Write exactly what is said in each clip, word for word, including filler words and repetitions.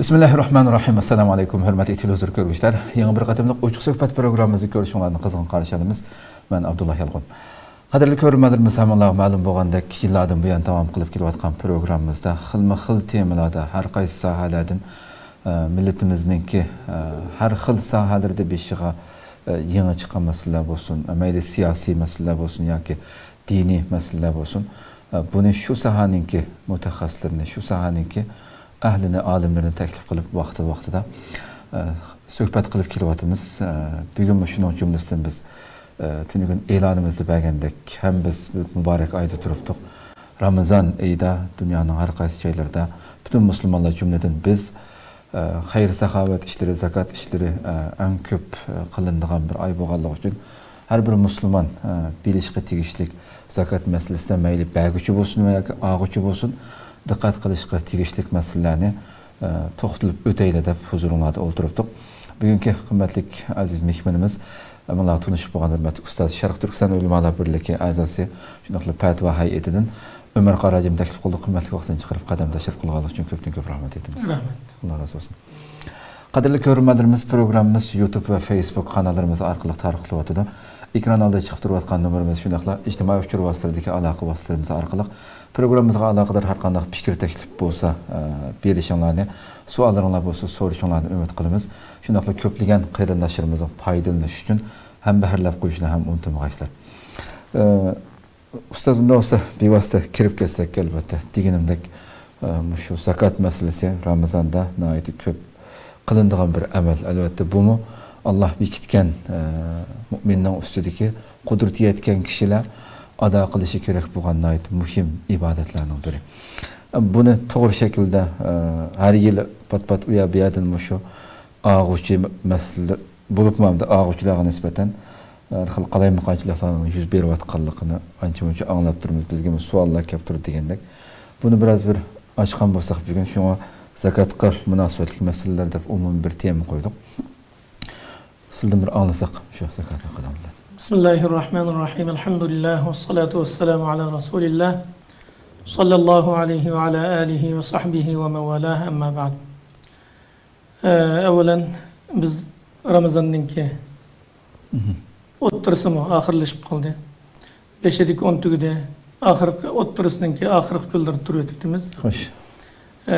بىسمىللاھىررەھمانىررەھىم. ئەسسالامۇ ئەلەيكۇم، ھۆرمەتلىك تېلېۋىزور كۆرگۈچىلەر. يېڭى بىر قېتىملىق ئوچۇق سۆھبەت پروگراممىمىزنى كۆرۈشۈڭلارنى قىزغىن قارشى ئالىمىز. مەن ئابدۇللا يالقۇن. قەدىرلىك كۆرۈرمەنلىرىمىز، ھەممىڭلارغا مەلۇم بولغاندەك، يىللاردىن بۇيان داۋام قىلىپ كېلىۋاتقان پروگراممىمىزدا خىلمۇ خىل تېمىلاردا ھەر قايسى ساھەلەردىن، ئە، مىللىتىمىزنىڭكى، ئە، ھەر خىل ساھەلىرىدە بېشىغا، ئە، يېڭى چىققان مەسىلىلەر بولسۇن، ئە، مەيلى سىياسىي مەسىلىلەر بولسۇن ياكى دىنىي مەسىلىلەر بولسۇن، ئە، بۇنى شۇ ساھەنىڭكى مۇتەخەسسىسلىرىنى، شۇ ساھەنىڭكى ئەھلىنى، ئالىملىرىنى تەكلىپ قىلىپ، ۋاقتى ۋاقتىدا، ئە، سۆھبەت قىلىپ كېلىۋاتىمىز. ئە، بۈگۈنمۇ شۇنىڭ جۈملىسىدىن بىز، ئە، تۈنۈگۈن ئېلانىمىزدا بەرگەندەك، ھەم بىز مۇبارەك ئايدا تۇرۇپتۇق. رامىزان ئېيىدا دۇنيانىڭ ھەر قايسى جايلىرىدا پۈتۈن مۇسۇلمانلار، جۈملىدىن بىز، ئە، خەير-ساخاۋەت ئىشلىرى، زاكات ئىشلىرى، ئە، ئەڭ كۆپ، ئە، قىلىنىدىغان بىر ئاي بولغانلىقى ئۈچۈن، ھەر بىر مۇسۇلمان، ئە، بىلىشقا تېگىشلىك زاكات مەسىلىسىدە مەيلى بەرگۈچى بولسۇن ۋە ياكى ئالغۇچى بولسۇن، دىققەت قىلىشقا تېگىشلىك مەسىلىلەرنى، ئە، توختىلىپ ئۆتەيلى دەپ ھۇزۇرۇڭلاردا ئولتۇرۇپتۇق. بۈگۈنكى قىممەتلىك ئەزىز مېھمىنىمىز، ئەمما تونۇشۇپ بولغان ھۆرمەتلىك ئۇستاز، شەرقىي تۈركىستان ئۆلىمالار بىرلىكى ئەزاسى، شۇنداقلا پەتىۋا ھەيئىتىدىن ئۆمەر قاراجىمنى تەكلىپ قىلدۇق. قىممەتلىك ۋاقتىنى چىقىرىپ، قەدەم تەشرىپ قىلغانلىقى ئۈچۈن كۆپتىن كۆپ رەھمەت ئېيتىمىز. رەھمەت. ئاللا رازى بولسۇن. قەدىرلىك كۆرۈرمەنلىرىمىز، پروگراممىمىز يۇتۇب ۋە فېيسبۇك قاناللىرىمىز ئارقىلىق تارقىتىلىۋاتىدۇ. ئېكران ئالدىدا چىقىپ تۇرۇۋاتقان نومۇرىمىز، شۇنداقلا ئىجتىمائىي ئۇچۇر ۋاسىتىلىرىدىكى ئالاقە ۋاسىتىلىرىمىز ئارقىلىق پروگراممىمىزغا ئالاقىدار ھەر قانداق پىكىر، تەكلىپ بولسا، ئە، بېرىشىڭلارنى، سوئاللىرىڭلار بولسا سورىشىڭلارنى ئۈمىد قىلىمىز. شۇنداقلا كۆپلىگەن قېرىنداشلىرىمىزنىڭ پايدىلىنىشى ئۈچۈن ھەمبەھىرلەپ قويۇشنى ھەم ئۇنتۇمىغايسىلەر. ئە، ئۇستاز، ئۇنداق بولسا بىۋاسىتە كىرىپ كەتسەك، ئەلۋەتتە، دېگىنىمدەك، ئە، مۇشۇ زاكات مەسىلىسى رامىزاندا ناھايىتى كۆپ قىلىنىدىغان بىر ئەمەل. ئەلۋەتتە، بۇمۇ ئاللا بېكىتكەن، ئە، مۇئمىننىڭ ئۈستىدىكى، قۇدرىتى يەتكەن كىشىلەر ئادا قىلىشى كېرەك بولغان ناھايىتى مۇھىم ئىبادەتلەرنىڭ بىرى. ئە، بۇنى توغرا شەكىلدە، ئە، ھەر يىلى پات-پات ئۇ يەر بۇ يەردىن مۇشۇ ئاغۇچى مەسىلە بولۇپمۇ ھەمدە ئاغۇچىلارغا نىسبەتەن ھەر خىل قالايمىقانچىلىقلارنىڭ يۈز بېرىۋاتقانلىقىنى ئانچە-مۇنچە ئاڭلاپ تۇرىمىز. بىزگىمۇ سوئاللار كەپ تۇرىدۇ دېگەندەك. بۇنى بىراز بىر ئاچقان بولساق بۈگۈن، شۇڭا زاكاتقا مۇناسىۋەتلىك مەسىلىلەر دەپ ئومۇمىي بىر تېما قويدۇق. سىزدىن بىر ئاڭلىساق شۇ زاكات ھەققىدە. بىسمىللاھىررەھمانىررەھىم. ئەلھەمدۇلىللاھ، ۋەسسالاتۇ ۋەسسالامۇ ئالا رەسۇلىللاھ، ساللاللاھۇ ئەلەيھى ۋە ئالا ئالىھى ۋە سەھبىھى ۋە مەن ۋالاھ، ئەمما بەئد. ئە، ئەۋۋەلەن، بىز رامىزاننىڭكى مهم. ئوتتۇرىسىمۇ ئاخىرلىشىپ قالدى. بېشىدىكى ئون تۈگىدى، ئاخىرقى، ئوتتۇرىسىنىڭكى ئاخىرقى كۈنلىرىدە تۇرۇۋېتىپتىمىز. خوش. ئە،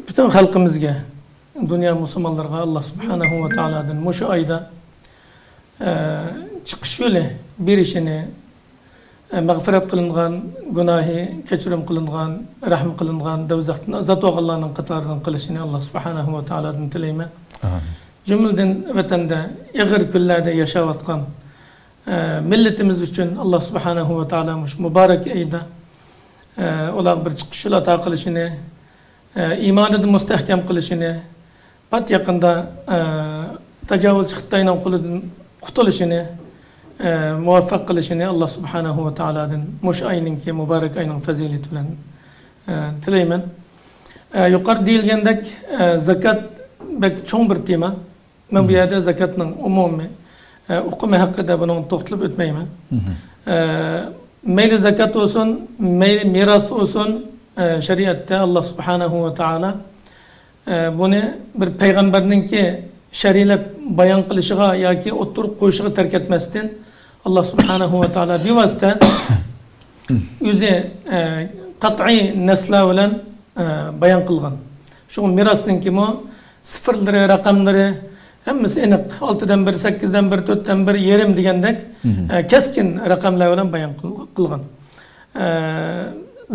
پۈتۈن خەلقىمىزگە، دۇنيا مۇسۇلمانلىرىغا ئاللا سۇبھانەھۇ ۋە تائالادىن مۇشۇ ئايدا، ئە، چىقىش يولى بېرىشىنى، ئە، مەغپىرەت قىلىنغان، گۇناھى كەچۈرۈم قىلىنغان، رەھىم قىلىنغان، دوزاختىن ئازاد بولغانلارنىڭ قاتارىدىن قىلىشىنى ئاللا سۇبھانەھۇ ۋە تائالادىن تىلەيمەن. ئامىن. جۈملىدىن ۋەتەندە ئېغىر كۈنلەردە ياشاۋاتقان، ئە، مىللىتىمىز ئۈچۈن ئاللا سۇبھانەھۇ ۋە تائالا مۇشۇ مۇبارەك ئېيىدا، ئە، ئۇلارغا بىر چىقىش يولى ئاتا قىلىشىنى، ئە، ئىمانىدا مۇستەھكەم قىلىشىنى، پات يېقىندا، ئە، تاجاۋۇزچى خىتاينىڭ قولىدىن قۇتۇلۇشىنى، ئە، مۇۋەپپەق قىلىشىنى ئاللا سۇبھانەھۇ ۋە تائالادىن مۇشۇ ئاينىڭكى، مۇبارەك ئاينىڭ پەزىلىتى بىلەن، ئە، تىلەيمەن. ئە، يۇقىرىدا دېيىلگەندەك، ئە، زاكات بەك چوڭ بىر تېما. مەن بۇ يەردە زاكاتنىڭ ئومۇمىي، ئە، ئۇقۇمى ھەققىدە بۇنىڭ توختىلىپ ئۆتمەيمەن. مهم. ئە، مەيلى زاكات بولسۇن، مەيلى مىراس بولسۇن، ئە، شەرىئەتتە ئاللا سۇبھانەھۇ ۋە تائالا، ئە، بۇنى بىر پەيغەمبەرنىڭكى شەرھلەپ بايان قىلىشىغا ياكى ئوتتۇرىغا قويۇشىغا تەرك ئەتمەستىن، ئاللا سۇبھانەھۇ ۋە تائالا بىۋاسىتە ئۆزى، ئە، قەتئىي نەسلەر بىلەن، ئە، بايان قىلغان. شۇ مىراسنىڭكىمۇ سىفىرلىرى، رەقەملىرى ھەممىسى ئېنىق. ئالتىدىن بىر، سەككىزدىن بىر، تۆتتىن بىر، يېرىم دېگەندەك، مهم. ئە، كەسكىن رەقەملەر بىلەن بايان قىل-، قىلغان. ئە،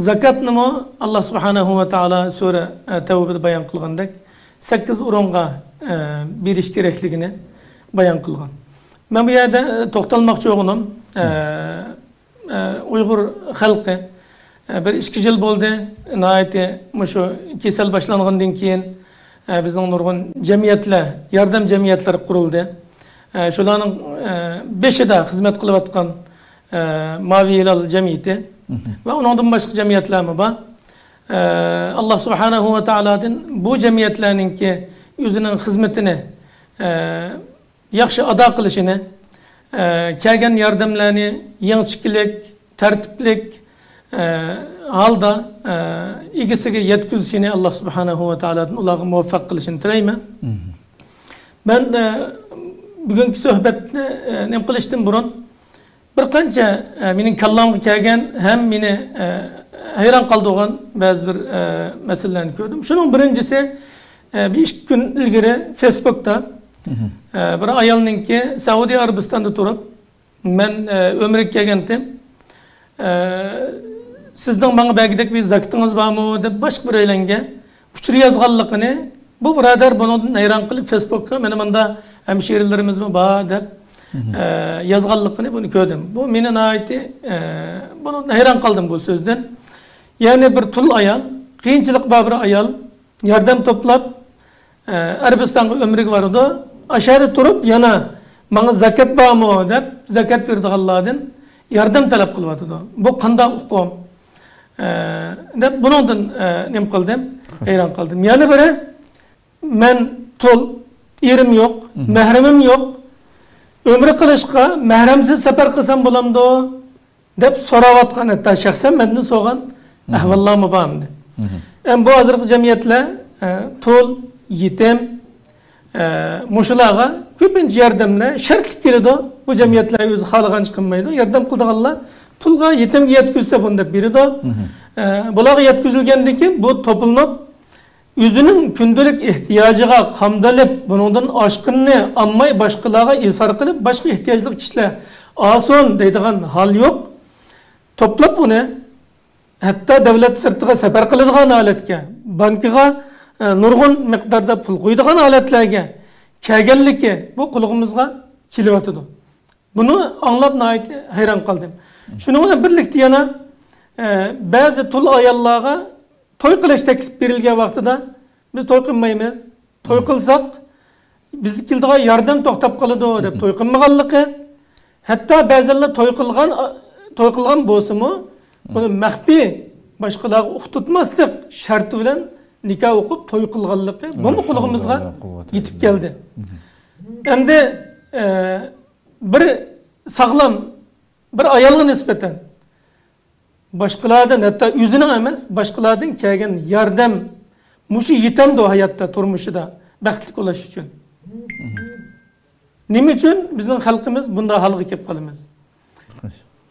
زاكاتنىمۇ ئاللا سۇبھانەھۇ ۋە تائالا سۈرە، ئە، تەۋبىدە بايان قىلغاندەك، سەككىز ئورۇنغا، ئە، بېرىش كېرەكلىكىنى بايان قىلغان. مەن بۇ يەردە، ئە، توختالماقچى بولغىنىم، ئە، ئە، ئۇيغۇر خەلقى، ئە، بىر ئىككى يىل بولدى، ناھايىتى مۇشۇ كېسەل باشلانغاندىن كېيىن، ئە، بىزنىڭ نۇرغۇن جەمئىيەتلەر، ياردەم جەمئىيەتلىرى قۇرۇلدى. ئە، شۇلارنىڭ، ئە، بېشىدا خىزمەت قىلىۋاتقان، ئە، ماۋى ھىلال جەمئىيىتى مهم. ۋە ئۇنىڭدىن باشقا جەمئىيەتلەرمۇ بار. ئە، ئاللا سۇبھانەھۇ ۋە تائالادىن بۇ جەمئىيەتلەرنىڭكى ئۆزىنىڭ خىزمىتىنى، ئە، ياخشى ئادا قىلىشىنى، ئە، كەلگەن ياردەملەرنى يېڭىچىكىلىك، تەرتىپلىك، ئە، ھالدا، ئە، ئىگىسىگە يەتكۈزۈشىنى ئاللا سۇبھانەھۇ ۋە تائالادىن ئۇلارغا مۇۋەپپەق قىلىشىنى تىلەيمەن. مەن، ئە، بۈگۈنكى سۆھبەتنى، ئە، نېمە قىلىشتىن بۇرۇن بىر قانچە، ئە، مېنىڭ كاللامغا كەلگەن ھەم مېنى، ئە، ھەيران قالدۇرغان بەزى بىر، ئە، مەسىلىلەرنى كۆردۈم. شۇنىڭ بىرىنچىسى، ئە، بىر ئىككى كۈن ئىلگىرى فېيسبۇكتا، ئە، بىر ئايالنىڭكى سەئۇدى ئەرەبىستاندا تۇرۇپ، مەن، ئە، ئۆمرىگە كەلگەنتىم. ئە، سىزنىڭ ماڭا بەرگۈدەك بىر زاكىتىڭىز بارمۇ؟ دەپ باشقا بىرەيلەنگە ئۇچۇر يازغانلىقىنى، بۇ بۇرادەر بۇنىڭدىن ھەيران قېلىپ، فېيسبۇكقا مانا مۇندا ھەمشىرىلىرىمىزمۇ بار دەپ، ئە، يازغانلىقىنى بۇنى كۆردۈم. بۇ مېنى ناھايىتى، ئە، بۇنىڭدىن ھەيران قالدىم بۇ سۆزدىن. يەنى بىر تۇل ئايال، قىيىنچىلىقى بار بىر ئايال، ياردەم توپلاپ، ئە، ئەرەبىستانغا ئۆمرىگە بارىدۇ. ئاشۇ يەردە تۇرۇپ يەنە ماڭا زاكات بارمۇ دەپ زاكات بېرىدىغانلاردىن ياردەم تەلەپ قىلىۋاتىدۇ. بۇ قانداق ئۇقۇم؟ ئە، دەپ بۇنىڭدىن، ئە، نېمە قىلدىم؟ ھەيران قالدىم. يەنە بىرى، مەن تۇل، ئېرىم يوق، مەھرىمىم يوق. ئۆمرە قىلىشقا مەھرەمسىز سەپەر قىلسام بولامدۇ؟ دەپ سوراۋاتقان، ھەتتا شەخسەن مەندىن سورىغان ئەھۋاللارمۇ بار ئەمدى. ئەم بۇ ھازىرقى جەمئىيەتلەر، ئە، تۇل، يېتىم، ئە، مۇشۇلارغا كۆپىنچە ياردەملەر شەرتلىك كېلىدۇ. بۇ جەمئىيەتلەر ئۆزى خالىغانچە قىلمايدۇ. ياردەم قىلىدىغانلار تۇلغا، يېتىمگە يەتكۈزسە بۇنى دەپ بېرىدۇ. ئە، بۇلارغا يەتكۈزۈلگەندىن كېيىن بۇ توپلىنىپ، ئۆزىنىڭ كۈندىلىك ئېھتىياجىغا قامدىلىپ، بۇنىڭدىن ئاشقىنىنى ئالماي، باشقىلارغا ئىسار قىلىپ، باشقا ئېھتىياجلىق كىشىلەر ئالسۇن دەيدىغان ھال يوق. توپلاپ ئۇنى، ھەتتا دۆلەت سىرتىغا سەپەر قىلىدىغان ھالەتكە، بانكىغا، ئە، نۇرغۇن مىقداردا پۇل قويىدىغان ھالەتلەرگە كەلگەنلىكى بۇ قۇلىقىمىزغا كېلىۋاتىدۇ. بۇنى ئاڭلاپ ناھايىتى ھەيران قالدىم. شۇنىڭ بىلەن بىرلىكتە يەنە، ئە، بەزى تۇل ئاياللارغا توي قىلىش تەكلىپ بېرىلگەن ۋاقتىدا، بىز توي قىلمايمىز. توي قىلساق، بىزگە كېلىدىغان ياردەم توختاپ قالىدۇ دەپ توي قىلمىغانلىقى، ھەتتا بەزىلەر توي قىلغان، توي قىلغان بولسىمۇ، بۇنى مەخپىي باشقىلارغا ئۇقتۇرتماسلىق شەرتى بىلەن نىكاھ ئوقۇپ توي قىلغانلىقى بۇمۇ قۇلىقىمىزغا يېتىپ كەلدى. ئەمدى، ئە، بىر ساغلام بىر ئايالغا نىسبەتەن باشقىلاردىن، ھەتتا ئۆزىنىڭ ئەمەس، باشقىلاردىن كەلگەن ياردەم مۇشۇ يېتەمدۇ ھاياتتا، تۇرمۇشىدا بەختلىك بولۇش ئۈچۈن؟ نېمە ئۈچۈن بىزنىڭ خەلقىمىز بۇنداق ھالغا كېلىپ قالىمىز؟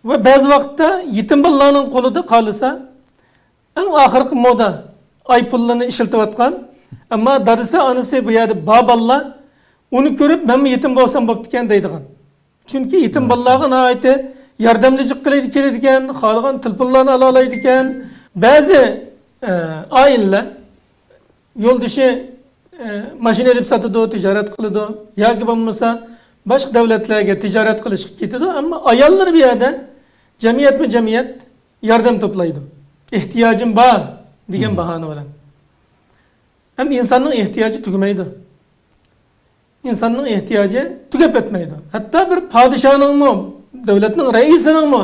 ۋە بەزى ۋاقىتتا يېتىم بالىلارنىڭ قولىدا قالسا، ئەڭ ئاخىرقى مودا ئايفونلارنى ئىشلىتىۋاتقان، ئەمما دادىسى، ئانىسى بۇ يەردە بار بالىلار ئۇنى كۆرۈپ، مەنمۇ يېتىم بولسام بوپتىكەن دەيدىغان. چۈنكى يېتىم بالىلارغا ناھايىتى ياردەملىشىپ كېلىدىكەن، خالىغان تېلېفونلارنى ئالالايدىكەن. بەزى، ئە، ئائىلىلەر يولدىشى، ئە، ماشىنا ئېلىپ ساتىدۇ، تىجارەت قىلىدۇ ياكى بولمىسا باشقا دۆلەتلەرگە تىجارەت قىلىشقا كېتىدۇ. ئەمما ئاياللار بۇ يەردە جەمئىيەتمۇ جەمئىيەت ياردەم توپلايدۇ. ئېھتىياجىم بار دېگەن باھانە بىلەن. ھەم ئىنساننىڭ ئېھتىياجى تۈگىمەيدۇ. ئىنساننىڭ ئېھتىياجى تۈگەپ ئۆتمەيدۇ. ھەتتا بىر پادىشاھنىڭمۇ، دۆلەتنىڭ رەئىسىنىڭمۇ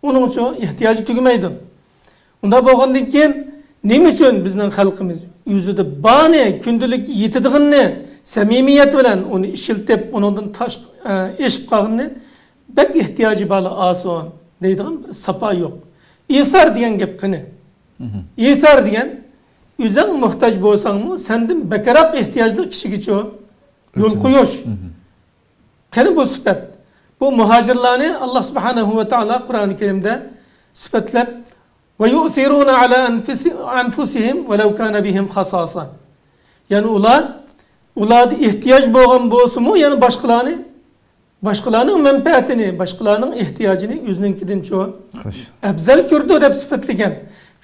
ئۇنىڭچۇ ئېھتىياجى تۈگىمەيدۇ. ئۇنداق بولغاندىن كېيىن نېمە ئۈچۈن بىزنىڭ خەلقىمىز ئۆزىدە بارنى، كۈندىلىك يېتىدىغىنىنى سەمىمىيەت بىلەن ئۇنى ئىشلىتىپ، ئۇنىڭدىن تاش-، ئە، ئېشىپ قالغىنىنى بەك ئېھتىياجى بارلا ئالسۇن دەيدىغان بىر ساپا يوق. ئىسار دېگەن گەپ قېنى؟ ئىسار دېگەن ئۆزۈڭ موھتاج بولساڭمۇ سەندىن بەكرەك ئېھتىياجلىق كىشىگىچۇ يول قويۇش. قېنى بۇ سۈپەت؟ بۇ مۇھاجىرلارنى ئاللا سۇبھانەھۇ ۋە تائالا قۇرئانى كەرىمدە سۈپەتلەپ، «وَيُؤْثِرُونَ عَلَى أَنْفُسِ-، أَنْفُسِهِمْ وَلَوْ كَانَ بِهِمْ خَصَاصَةٌ.» يەنى ئۇلار، ئۇلاردا ئېھتىياج بولغان بولسىمۇ، يەنى باشقىلارنى، باشقىلارنىڭ مەنپەئەتىنى، باشقىلارنىڭ ئېھتىياجىنى ئۆزىنىڭكىدىنچۇ ئەۋزەل كۆرىدۇ دەپ سۈپەتلىگەن.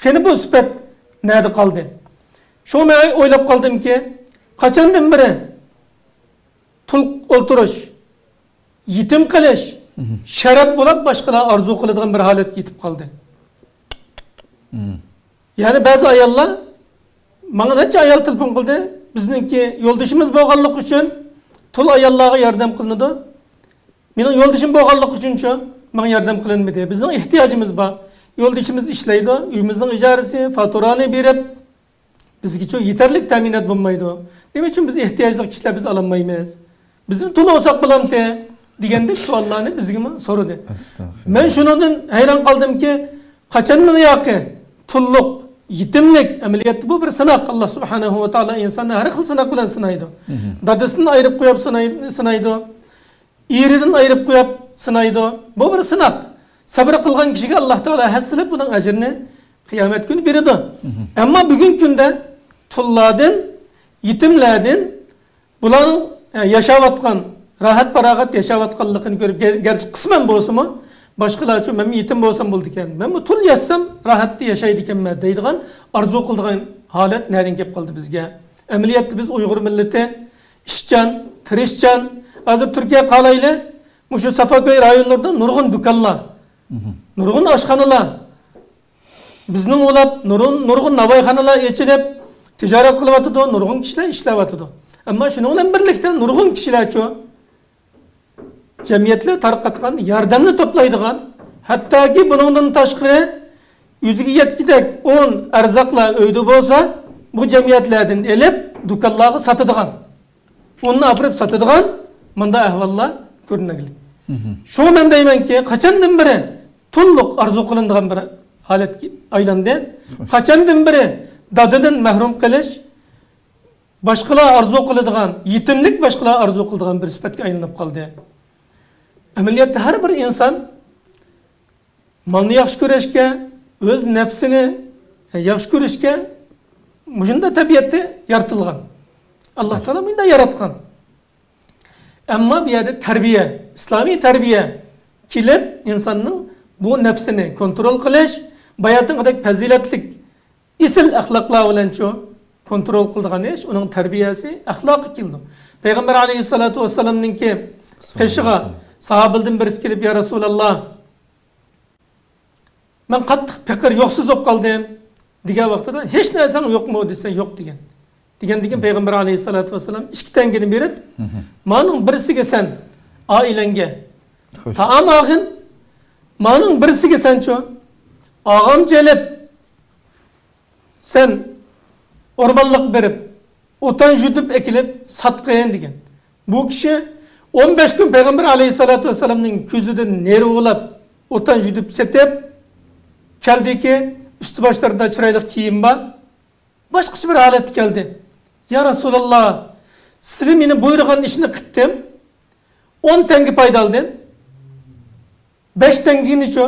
قېنى بۇ سۈپەت نەدە قالدى؟ شۇڭا مەن ئويلاپ قالدىمكى، قاچاندىن بېرى تۇل ئولتۇرۇش، يېتىم قېلىش شەرەپ بولاپ، باشقىلار ئارزۇ قىلىدىغان بىر ھالەتكە يېتىپ قالدى. يەنى بەزى ئاياللار، ماڭا نەچچە ئايال تېلېفون قىلدى، بىزنىڭكى يولدىشىمىز بولغانلىقى ئۈچۈن تۇل ئاياللارغا ياردەم قىلىنىدۇ. مېنىڭ يولدىشىم بولغانلىقى ئۈچۈنچۇ ماڭا ياردەم قىلىنمىدى. بىزنىڭ ئېھتىياجىمىز بار. يولدىشىمىز ئىشلەيدۇ، ئۆيىمىزنىڭ ئىجارىسى، فاتۇرانى بېرىپ، بىزگىچۇ يېتەرلىك تەمىنات بولمايدۇ. نېمە ئۈچۈن بىز ئېھتىياجلىق كىشىلەر بىز ئالالمايمىز؟ بىزمۇ تۇل ئالساق بولامتى؟ دېگەندەك سوئاللارنى بىزگىمۇ سورىدى. ئەستەغپىرۇللا. مەن شۇنىڭدىن ھەيران قالدىمكى، قاچاندىن ياقى تۇللۇق، يېتىملىك، ئەمەلىيەتتە بۇ بىر سىناق. ئاللا سۇبھانەھۇ ۋە تائالا ئىنساننى ھەر خىل سىناق بىلەن سىنايدۇ. دادىسىدىن ئايرىپ قويۇپ سىناي-، سىنايدۇ. ئېرىدىن ئايرىپ قويۇپ سىنايدۇ. بۇ بىر سىناق. سەبرى قىلغان كىشىگە ئاللا تائالا ھەسسىلەپ بۇنىڭ ئەجرىنى قىيامەت كۈنى بېرىدۇ. ئەمما بۈگۈنكى كۈندە تۇللاردىن، يېتىملەردىن، بۇلارنىڭ، ئە، ياشاۋاتقان، راھەت-پاراغەت ياشاۋاتقانلىقىنى كۆرۈپ، گەر-، گەرچە قىسمەن بولسىمۇ، باشقىلارچۇ، مەنمۇ يېتىم بولسام بولىدىكەن، مەنمۇ تۇل ياشىسام راھەتتە ياشايدىكەنمەن دەيدىغان، ئارزۇ قىلىدىغان ھالەت نەدىن كېلىپ قالدى بىزگە؟ ئەمەلىيەتتە بىز ئۇيغۇر مىللىتى ئىشچان، تىرىشچان. ھازىر تۈركىيەگە قارايلى، مۇشۇ سافاكۆي رايونلىرىدا نۇرغۇن دۇكانلار، نۇرغۇن ئاشخانىلار، بىزنىڭ ئۇلاپ نۇرغۇن، نۇرغۇن ناۋايخانىلار ئېچىلىپ، تىجارەت قىلىۋاتىدۇ، نۇرغۇن كىشىلەر ئىشلەۋاتىدۇ. ئەمما شۇنىڭ بىلەن بىرلىكتە نۇرغۇن كىشىلەرچۇ، جەمئىيەتلەر تارقاتقان ياردەمنى توپلايدىغان، ھەتتاكى بۇنىڭدىن تاشقىرى ئۆزىگە يەتكۈدەك ئۇن، ئەرزاقلار ئۆيدە بولسا، بۇ جەمئىيەتلەردىن ئېلىپ دۇكانلارغا ساتىدىغان، ئۇننى ئاپىرىپ ساتىدىغان مۇنداق ئەھۋاللار كۆرۈنەگلىك. شۇڭا مەن دەيمەنكى، قاچاندىن بېرى تۇللۇق ئارزۇ قىلىنىدىغان بىر ھالەتكە ئايلاندى. قاچاندىن بېرى دادىدىن مەھرۇم قېلىش، باشقىلار ئارزۇ قىلىدىغان، يېتىملىك باشقىلار ئارزۇ قىلىدىغان بىر سۈپەتكە ئايلىنىپ قالدى. ئەمەلىيەتتە ھەر بىر ئىنسان مالنى ياخشى كۆرۈشكە، ئۆز نەپسىنى ياخشى كۆرۈشكە مۇشۇنداق تەبىئەتتە يارىتىلغان. ئاللا تائالا مۇنداق ياراتقان. ئەمما بۇ يەردە تەربىيە، ئىسلامىي تەربىيە كېلىپ، ئىنساننىڭ بۇ نەپسىنى كونترول قىلىش، باياتىنقىدەك پەزىلەتلىك ئېسىل ئەخلاقلار بىلەنچۇ كونترول قىلىدىغان ئىش، ئۇنىڭ تەربىيەسى، ئەخلاقى كېلىدۇ. پەيغەمبەر ئەلەيھىسسالاتۇ ۋەسسالامنىڭكى قېشىغا ساھابىلىرىدىن بىرسى كېلىپ، يا رەسۇلاللا، مەن قاتتىق پېقىر، يوقسۇز بولۇپ قالدىم، دېگەن ۋاقتىدا، ھېچ نەرسەڭ يوقمۇ دېسە، يوق دېگەن. دېگەندىن كېيىن پەيغەمبەر ئەلەيھىسسالاتۇ ۋەسسالام ئىككى تەڭگىنى بېرىپ، مانىڭ بىرسىگە سەن ئائىلەڭگە تائام ئالغىن، مانىڭ بىرسىگە سەنچۇ، ئاغامچە ئېلىپ، سەن ئورمانلىققا بېرىپ، ئوتان يۈدۈپ ئەكېلىپ ساتقىن دېگەن. بۇ كىشى ئون بەش كۈن پەيغەمبەر ئەلەيھىسسالاتۇ ۋەسسالامنىڭ كۆزىدىن نېرۋىلاپ، ئوتان يۈدۈپ سېتىپ، كەلدىكى، ئۈستى باشلىرىدا چىرايلىق كىيىم بار. باشقىچە بىر ھالەتتە كەلدى. يا رەسۇلاللا، سىلى مېنى بۇيرۇغان ئىشنى قىپتىم. ئون تەڭگە پايدا ئالدىم. بەش تەڭگىنىچۇ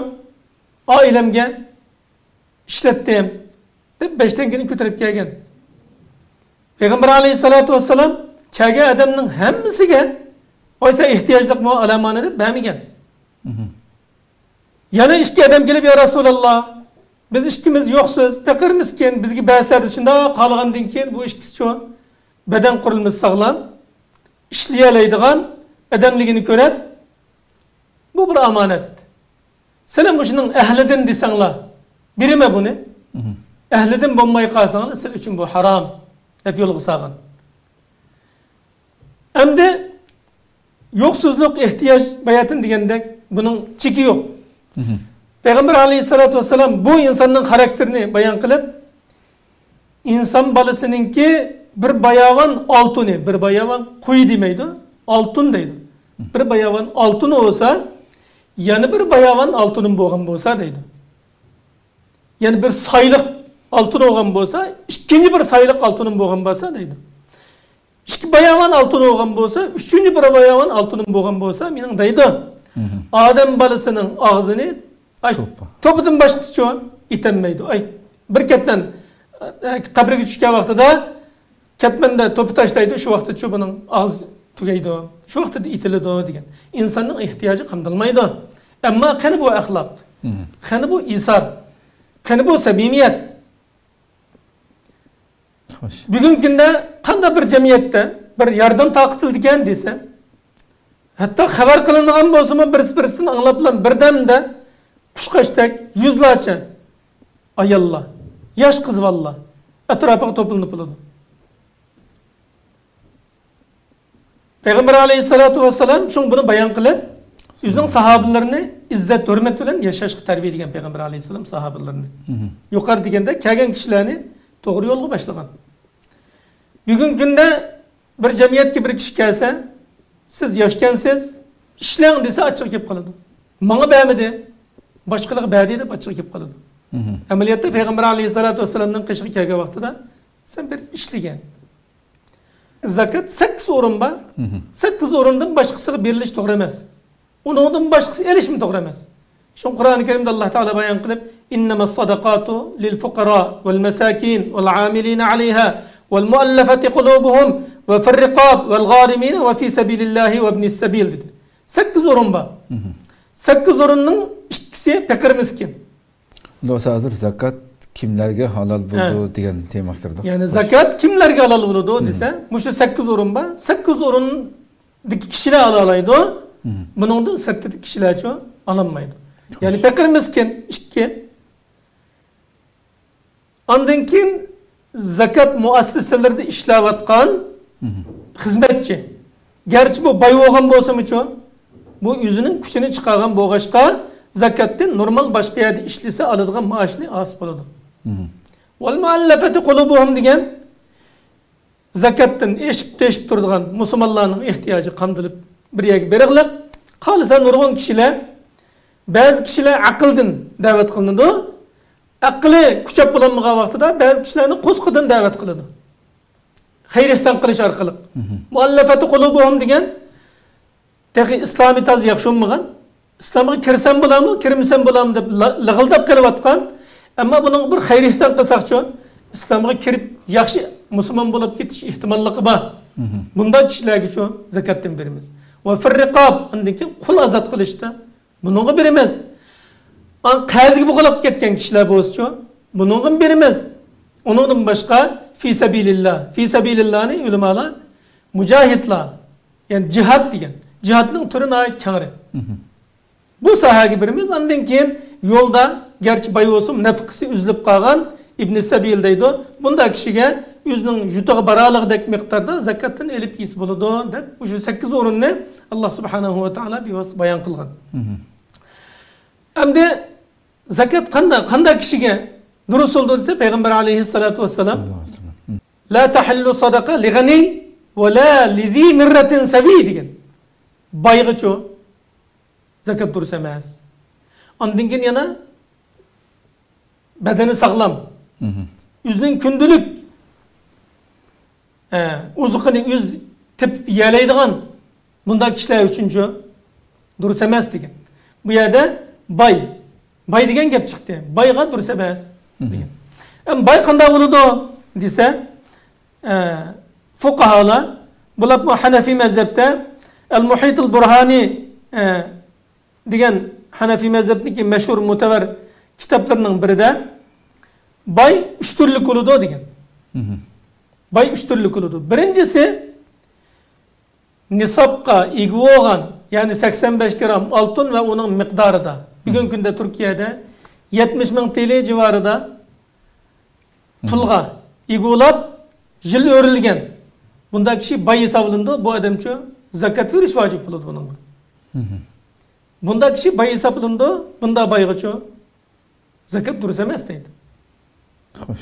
ئائىلەمگە ئىشلەتتىم، دەپ بەش تەڭگىنى كۆتۈرۈپ كەلگەن. پەيغەمبەر ئەلەيھىسسالاتۇ ۋەسسالام كەلگەن ئادەمنىڭ ھەممىسىگە، ۋاي، سەن ئېھتىياجلىقمۇ، ئالامانى دەپ بەرمىگەن. يەنە ئىككى ئادەم كېلىپ، يا رەسۇلاللا، بىز ئىككىمىز يوقسۇز، پېقىر مىسكىن، بىزگە بەرسىلە دېدى. شۇنداق قالغاندىن كېيىن بۇ ئىككىسىچۇ بەدەن قۇرۇلمىسى ساغلام، ئىشلىيەلەيدىغان ئادەملىكىنى كۆرۈپ، بۇ بىر ئامانەت. سىلەر مۇشۇنىڭ ئەھلىدىن دېسەڭلار، بېرىمەن بۇنى. ئەھلىدىن بولماي قالساڭلار، سىلەر ئۈچۈن بۇ ھارام، دەپ يولغا سالغان. ئەمدى يوقسۇزلۇق، ئېھتىياج باياتىن دېگەندەك، بۇنىڭ چېكى يوق. پەيغەمبەر ئەلەيھىسسالاتۇ ۋەسسالام بۇ ئىنساننىڭ خاراكتېرىنى بايان قىلىپ، ئىنسان بالىسىنىڭكى بىر باياۋان ئالتۇنى، بىر باياۋان قوي دېمەيدۇ، ئالتۇن دەيدۇ. بىر باياۋان ئالتۇنى بولسا، يەنە بىر باياۋان ئالتۇنۇم بولغان بولسا دەيدۇ. يەنە بىر سايلىق ئالتۇن بولغان بولسا، ئىككىنچى بىر سايلىق ئالتۇنۇم بولغان بولسا دەيدۇ. ئىككى باياۋان ئالتۇن بولغان بولسا، ئۈچىنچى بىر باياۋان ئالتۇنۇم بولغان بولسا، مېنىڭ دەيدۇ. ئادەم بالىسىنىڭ ئاغزىنى، ئاي، توپا. توپىدىن باشقىچە ئېتەلمەيدۇ. ئاي، بىر كەتمەن، ئە، قەبرىگە چۈشكەن ۋاقتىدا كەتمەندە توپا تاشلايدۇ، شۇ ۋاقىتتىچۇ بۇنىڭ ئاغزى تۈگەيدۇ. شۇ ۋاقتىدا ئېتىلىدۇ دېگەن. ئىنساننىڭ ئېھتىياجى قامدالمايدۇ. ئەمما قېنى بۇ ئەخلاق؟ قېنى بۇ ئىسار؟ قېنى بۇ سەمىمىيەت؟ خوش. بۈگۈنكى كۈندە قانداق بىر جەمئىيەتتە بىر ياردەم تارقىتىلىدىكەن دېسە، ھەتتا خەۋەر قىلىنغان بولسىمۇ، بىرسى بىرسىدىن ئاڭلاپلا بىردەمدە قۇشقاچتەك يۈزلارچە ئاياللار، ياش قىز بالىلار ئەتراپىغا توپلىنىپ بولىدۇ. پەيغەمبەر ئەلەيھىسسالاتۇ ۋەسسالام شۇڭا بۇنى بايان قىلىپ، ئۆزىنىڭ ساھابىلىرىنى ئىززەت، ھۆرمەت بىلەن ياشاشقا تەربىيەلىگەن پەيغەمبەر ئەلەيھىسسالام ساھابىلىرىنى. يۇقىرىدا دېگەندەك كەلگەن كىشىلەرنى توغرا يولغا باشلىغان. بۈگۈنكى كۈندە بىر جەمئىيەتكە بىر كىشى كەلسە، سىز ياشكەنسىز، ئىشلەڭ دېسە، ئاچچىقى كېلىپ قالىدۇ. ماڭا بەرمىدى، باشقىلارغا بەردى دەپ ئاچچىقى كېلىپ قالىدۇ. مھم. ئەمەلىيەتتە پەيغەمبەر ئەلەيھىسسالاتۇ ۋەسسالامنىڭ قېشىغا كەلگەن ۋاقتىدا، سەن بېرىپ ئىشلىگەن. زاكات سەككىز ئورۇن بار. مھم. سەككىز ئورۇندىن باشقىسىغا بېرىلىش توغرا ئەمەس. ئۇنىڭدىن باشقىسى ئېلىشمۇ توغرا ئەمەس. شۇڭا قۇرئانى كەرىمدە ئاللا تائالا بايان قىلىپ، إنما الصدقات للفقراء والمساكين والعاملين عليها والمؤلفة قلوبهم وفي الرقاب والغارمين وفي سبيل الله وابن السبيل دېدى. سەككىز ئورۇن بار. مھم. سەككىز ئورۇننىڭ ئىككىسى پەقىر مىسكىن. ئۇندا بولسا ھازىر زاكات كىملەرگە ھالال بولىدۇ ھە. دېگەن تېمىغا كىرىدۇ. يەنى خوش. زاكات كىملەرگە ھالال بولىدۇ مھم. دېسە، مۇشۇ سەككىز ئورۇن بار. سەككىز ئورۇندىكى كىشىلەر ئالالايدۇ. مھم. بۇنىڭدىن سىرتىدىكى كىشىلەرچۇ ئالالمايدۇ. خوش. يەنى پەقىر مىسكىن ئىككى. ئاندىن كېيىن زاكات مۇئەسسەسىلىرىدە ئىشلەۋاتقان مھم. خىزمەتچى. گەرچە بۇ باي بولغان بولسىمۇچۇ، بۇ ئۆزىنىڭ كۈچىنى چىقارغان بولغاچقا، زاكاتتىن نورمال باشقا يەردە ئىشلىسە ئالىدىغان مائاشنى ئالسا بولىدۇ. مھم. والمؤلفة قلوبهم دېگەن زاكاتتىن ئېشىپ تېشىپ تۇرىدىغان مۇسۇلمانلارنىڭ ئېھتىياجى قامدىلىپ بىر يەرگە بېرىقلىق، قالسا نۇرغۇن كىشىلەر، بەزى كىشىلەر ئەقىلدىن دەۋەت قىلىنىدۇ. ئەقلى كۈچەپ بولالمىغان ۋاقتىدا بەزى كىشىلەرنى قورسىقىدىن دەۋەت قىلىدۇ. خەير ئېھسان قىلىش ئارقىلىق. مھم. مۇئەللەفەتۇ قۇلۇبۇھۇم دېگەن تېخى ئىسلامى تازا ياخشى بولمىغان، ئىسلامغا كىرسەم بولامۇ، كىرمىسەم بولامۇ دەپ لا-، لىغىلداپ قېلىۋاتقان، ئەمما بۇنىڭغا بىر خەير ئېھسان قىلساقچۇ، ئىسلامغا كىرىپ ياخشى مۇسۇلمان بولۇپ كېتىش ئېھتىماللىقى بار. مھم. بۇنداق كىشىلەرگىچۇ زاكاتتىن بېرىمىز. ۋە فىررىقاب، ئاندىن كېيىن قۇل ئازاد قىلىشتا بۇنىڭغا بېرىمىز. ئان قەرزگە بوغۇلۇپ كەتكەن كىشىلەر بولسىچۇ، بۇنىڭغىمۇ بېرىمىز. ئۇنىڭدىن باشقا، في سبيل الله. في سبيل اللهنى ئۆلىمالار مۇجاھىدلار، يەنى جىھاد دېگەن. جىھادنىڭ تۈرى ناھايىتى كەڭرى. مھم. بۇ ساھەگە بېرىمىز. ئاندىن كېيىن يولدا، گەرچە باي بولسىمۇ، نەپقىسى ئۈزۈلۈپ قالغان ئىبنى سەبىل دەيدۇ. بۇنداق كىشىگە ئۆزىنىڭ يۇرتىغا بارالىغۇدەك مىقداردا زاكاتتىن ئېلىپ يېسە بولىدۇ، دەپ، مۇشۇ سەككىز ئورۇننى ئاللا سۇبھانەھۇ ۋە تائالا بىۋاسىتە بايان قىلغان. مھم. ئەمدى زاكات قانداق، قانداق كىشىگە دۇرۇس بولىدۇ دېسە، پەيغەمبەر ئەلەيھىسسالاتۇ ۋەسسالام، ساللاللاھۇ ئەلەيھى ۋەسەللەم. مم. لا تحل صدقة لغني ولا لذي مرة سوي دېگەن. بايغىچۇ زاكات دۇرۇس ئەمەس. ئاندىن كېيىن يەنە بەدىنى ساغلام، مم. ئۆزىنىڭ كۈندىلىك ئە، ئوزۇقىنى ئۆزى تېپىپ يېيەلەيدىغان بۇنداق كىشىلەر ئۈچۈنچۇ دۇرۇس ئەمەس دېگەن. بۇ يەردە باي، باي دېگەن گەپ چىقتى. بايغا دۇرۇس ئەمەس دېگەن. مم. ئەمما باي قانداق بولىدۇ دېسە، ئە، فۇقاھالار، بولۇپمۇ ھەنەفىي مەزھەپتە ئەل مۇھىتۇل بۇرھانى، ئە، دېگەن ھەنەفىي مەزھەپنىڭكى مەشھۇر مۇتەۋەر كىتابلىرىنىڭ بىرىدە باي ئۈچ تۈرلۈك بولىدۇ دېگەن. مم. باي ئۈچ تۈرلۈك بولىدۇ. بىرىنچىسى، نىسابقا ئىگە بولغان، يەنى سەكسەن بەش گرام ئالتۇن ۋە ئۇنىڭ مىقدارىدا. بۈگۈنكى كۈندە تۈركىيەدە يەتمىش مىڭ تىلى جىۋارىدا پۇلغا ئىگە بولاپ، يىل ئۆرۈلگەن بۇنداق كىشى باي ھېسابلىنىدۇ. بۇ ئادەمچۇ زاكات بېرىش ۋاجىپ بولىدۇ بۇنىڭغا. مم. بۇنداق كىشى باي ھېسابلىنىدۇ، بۇنداق بايغىچۇ زاكات دۇرۇس ئەمەس دەيدۇ. خوش.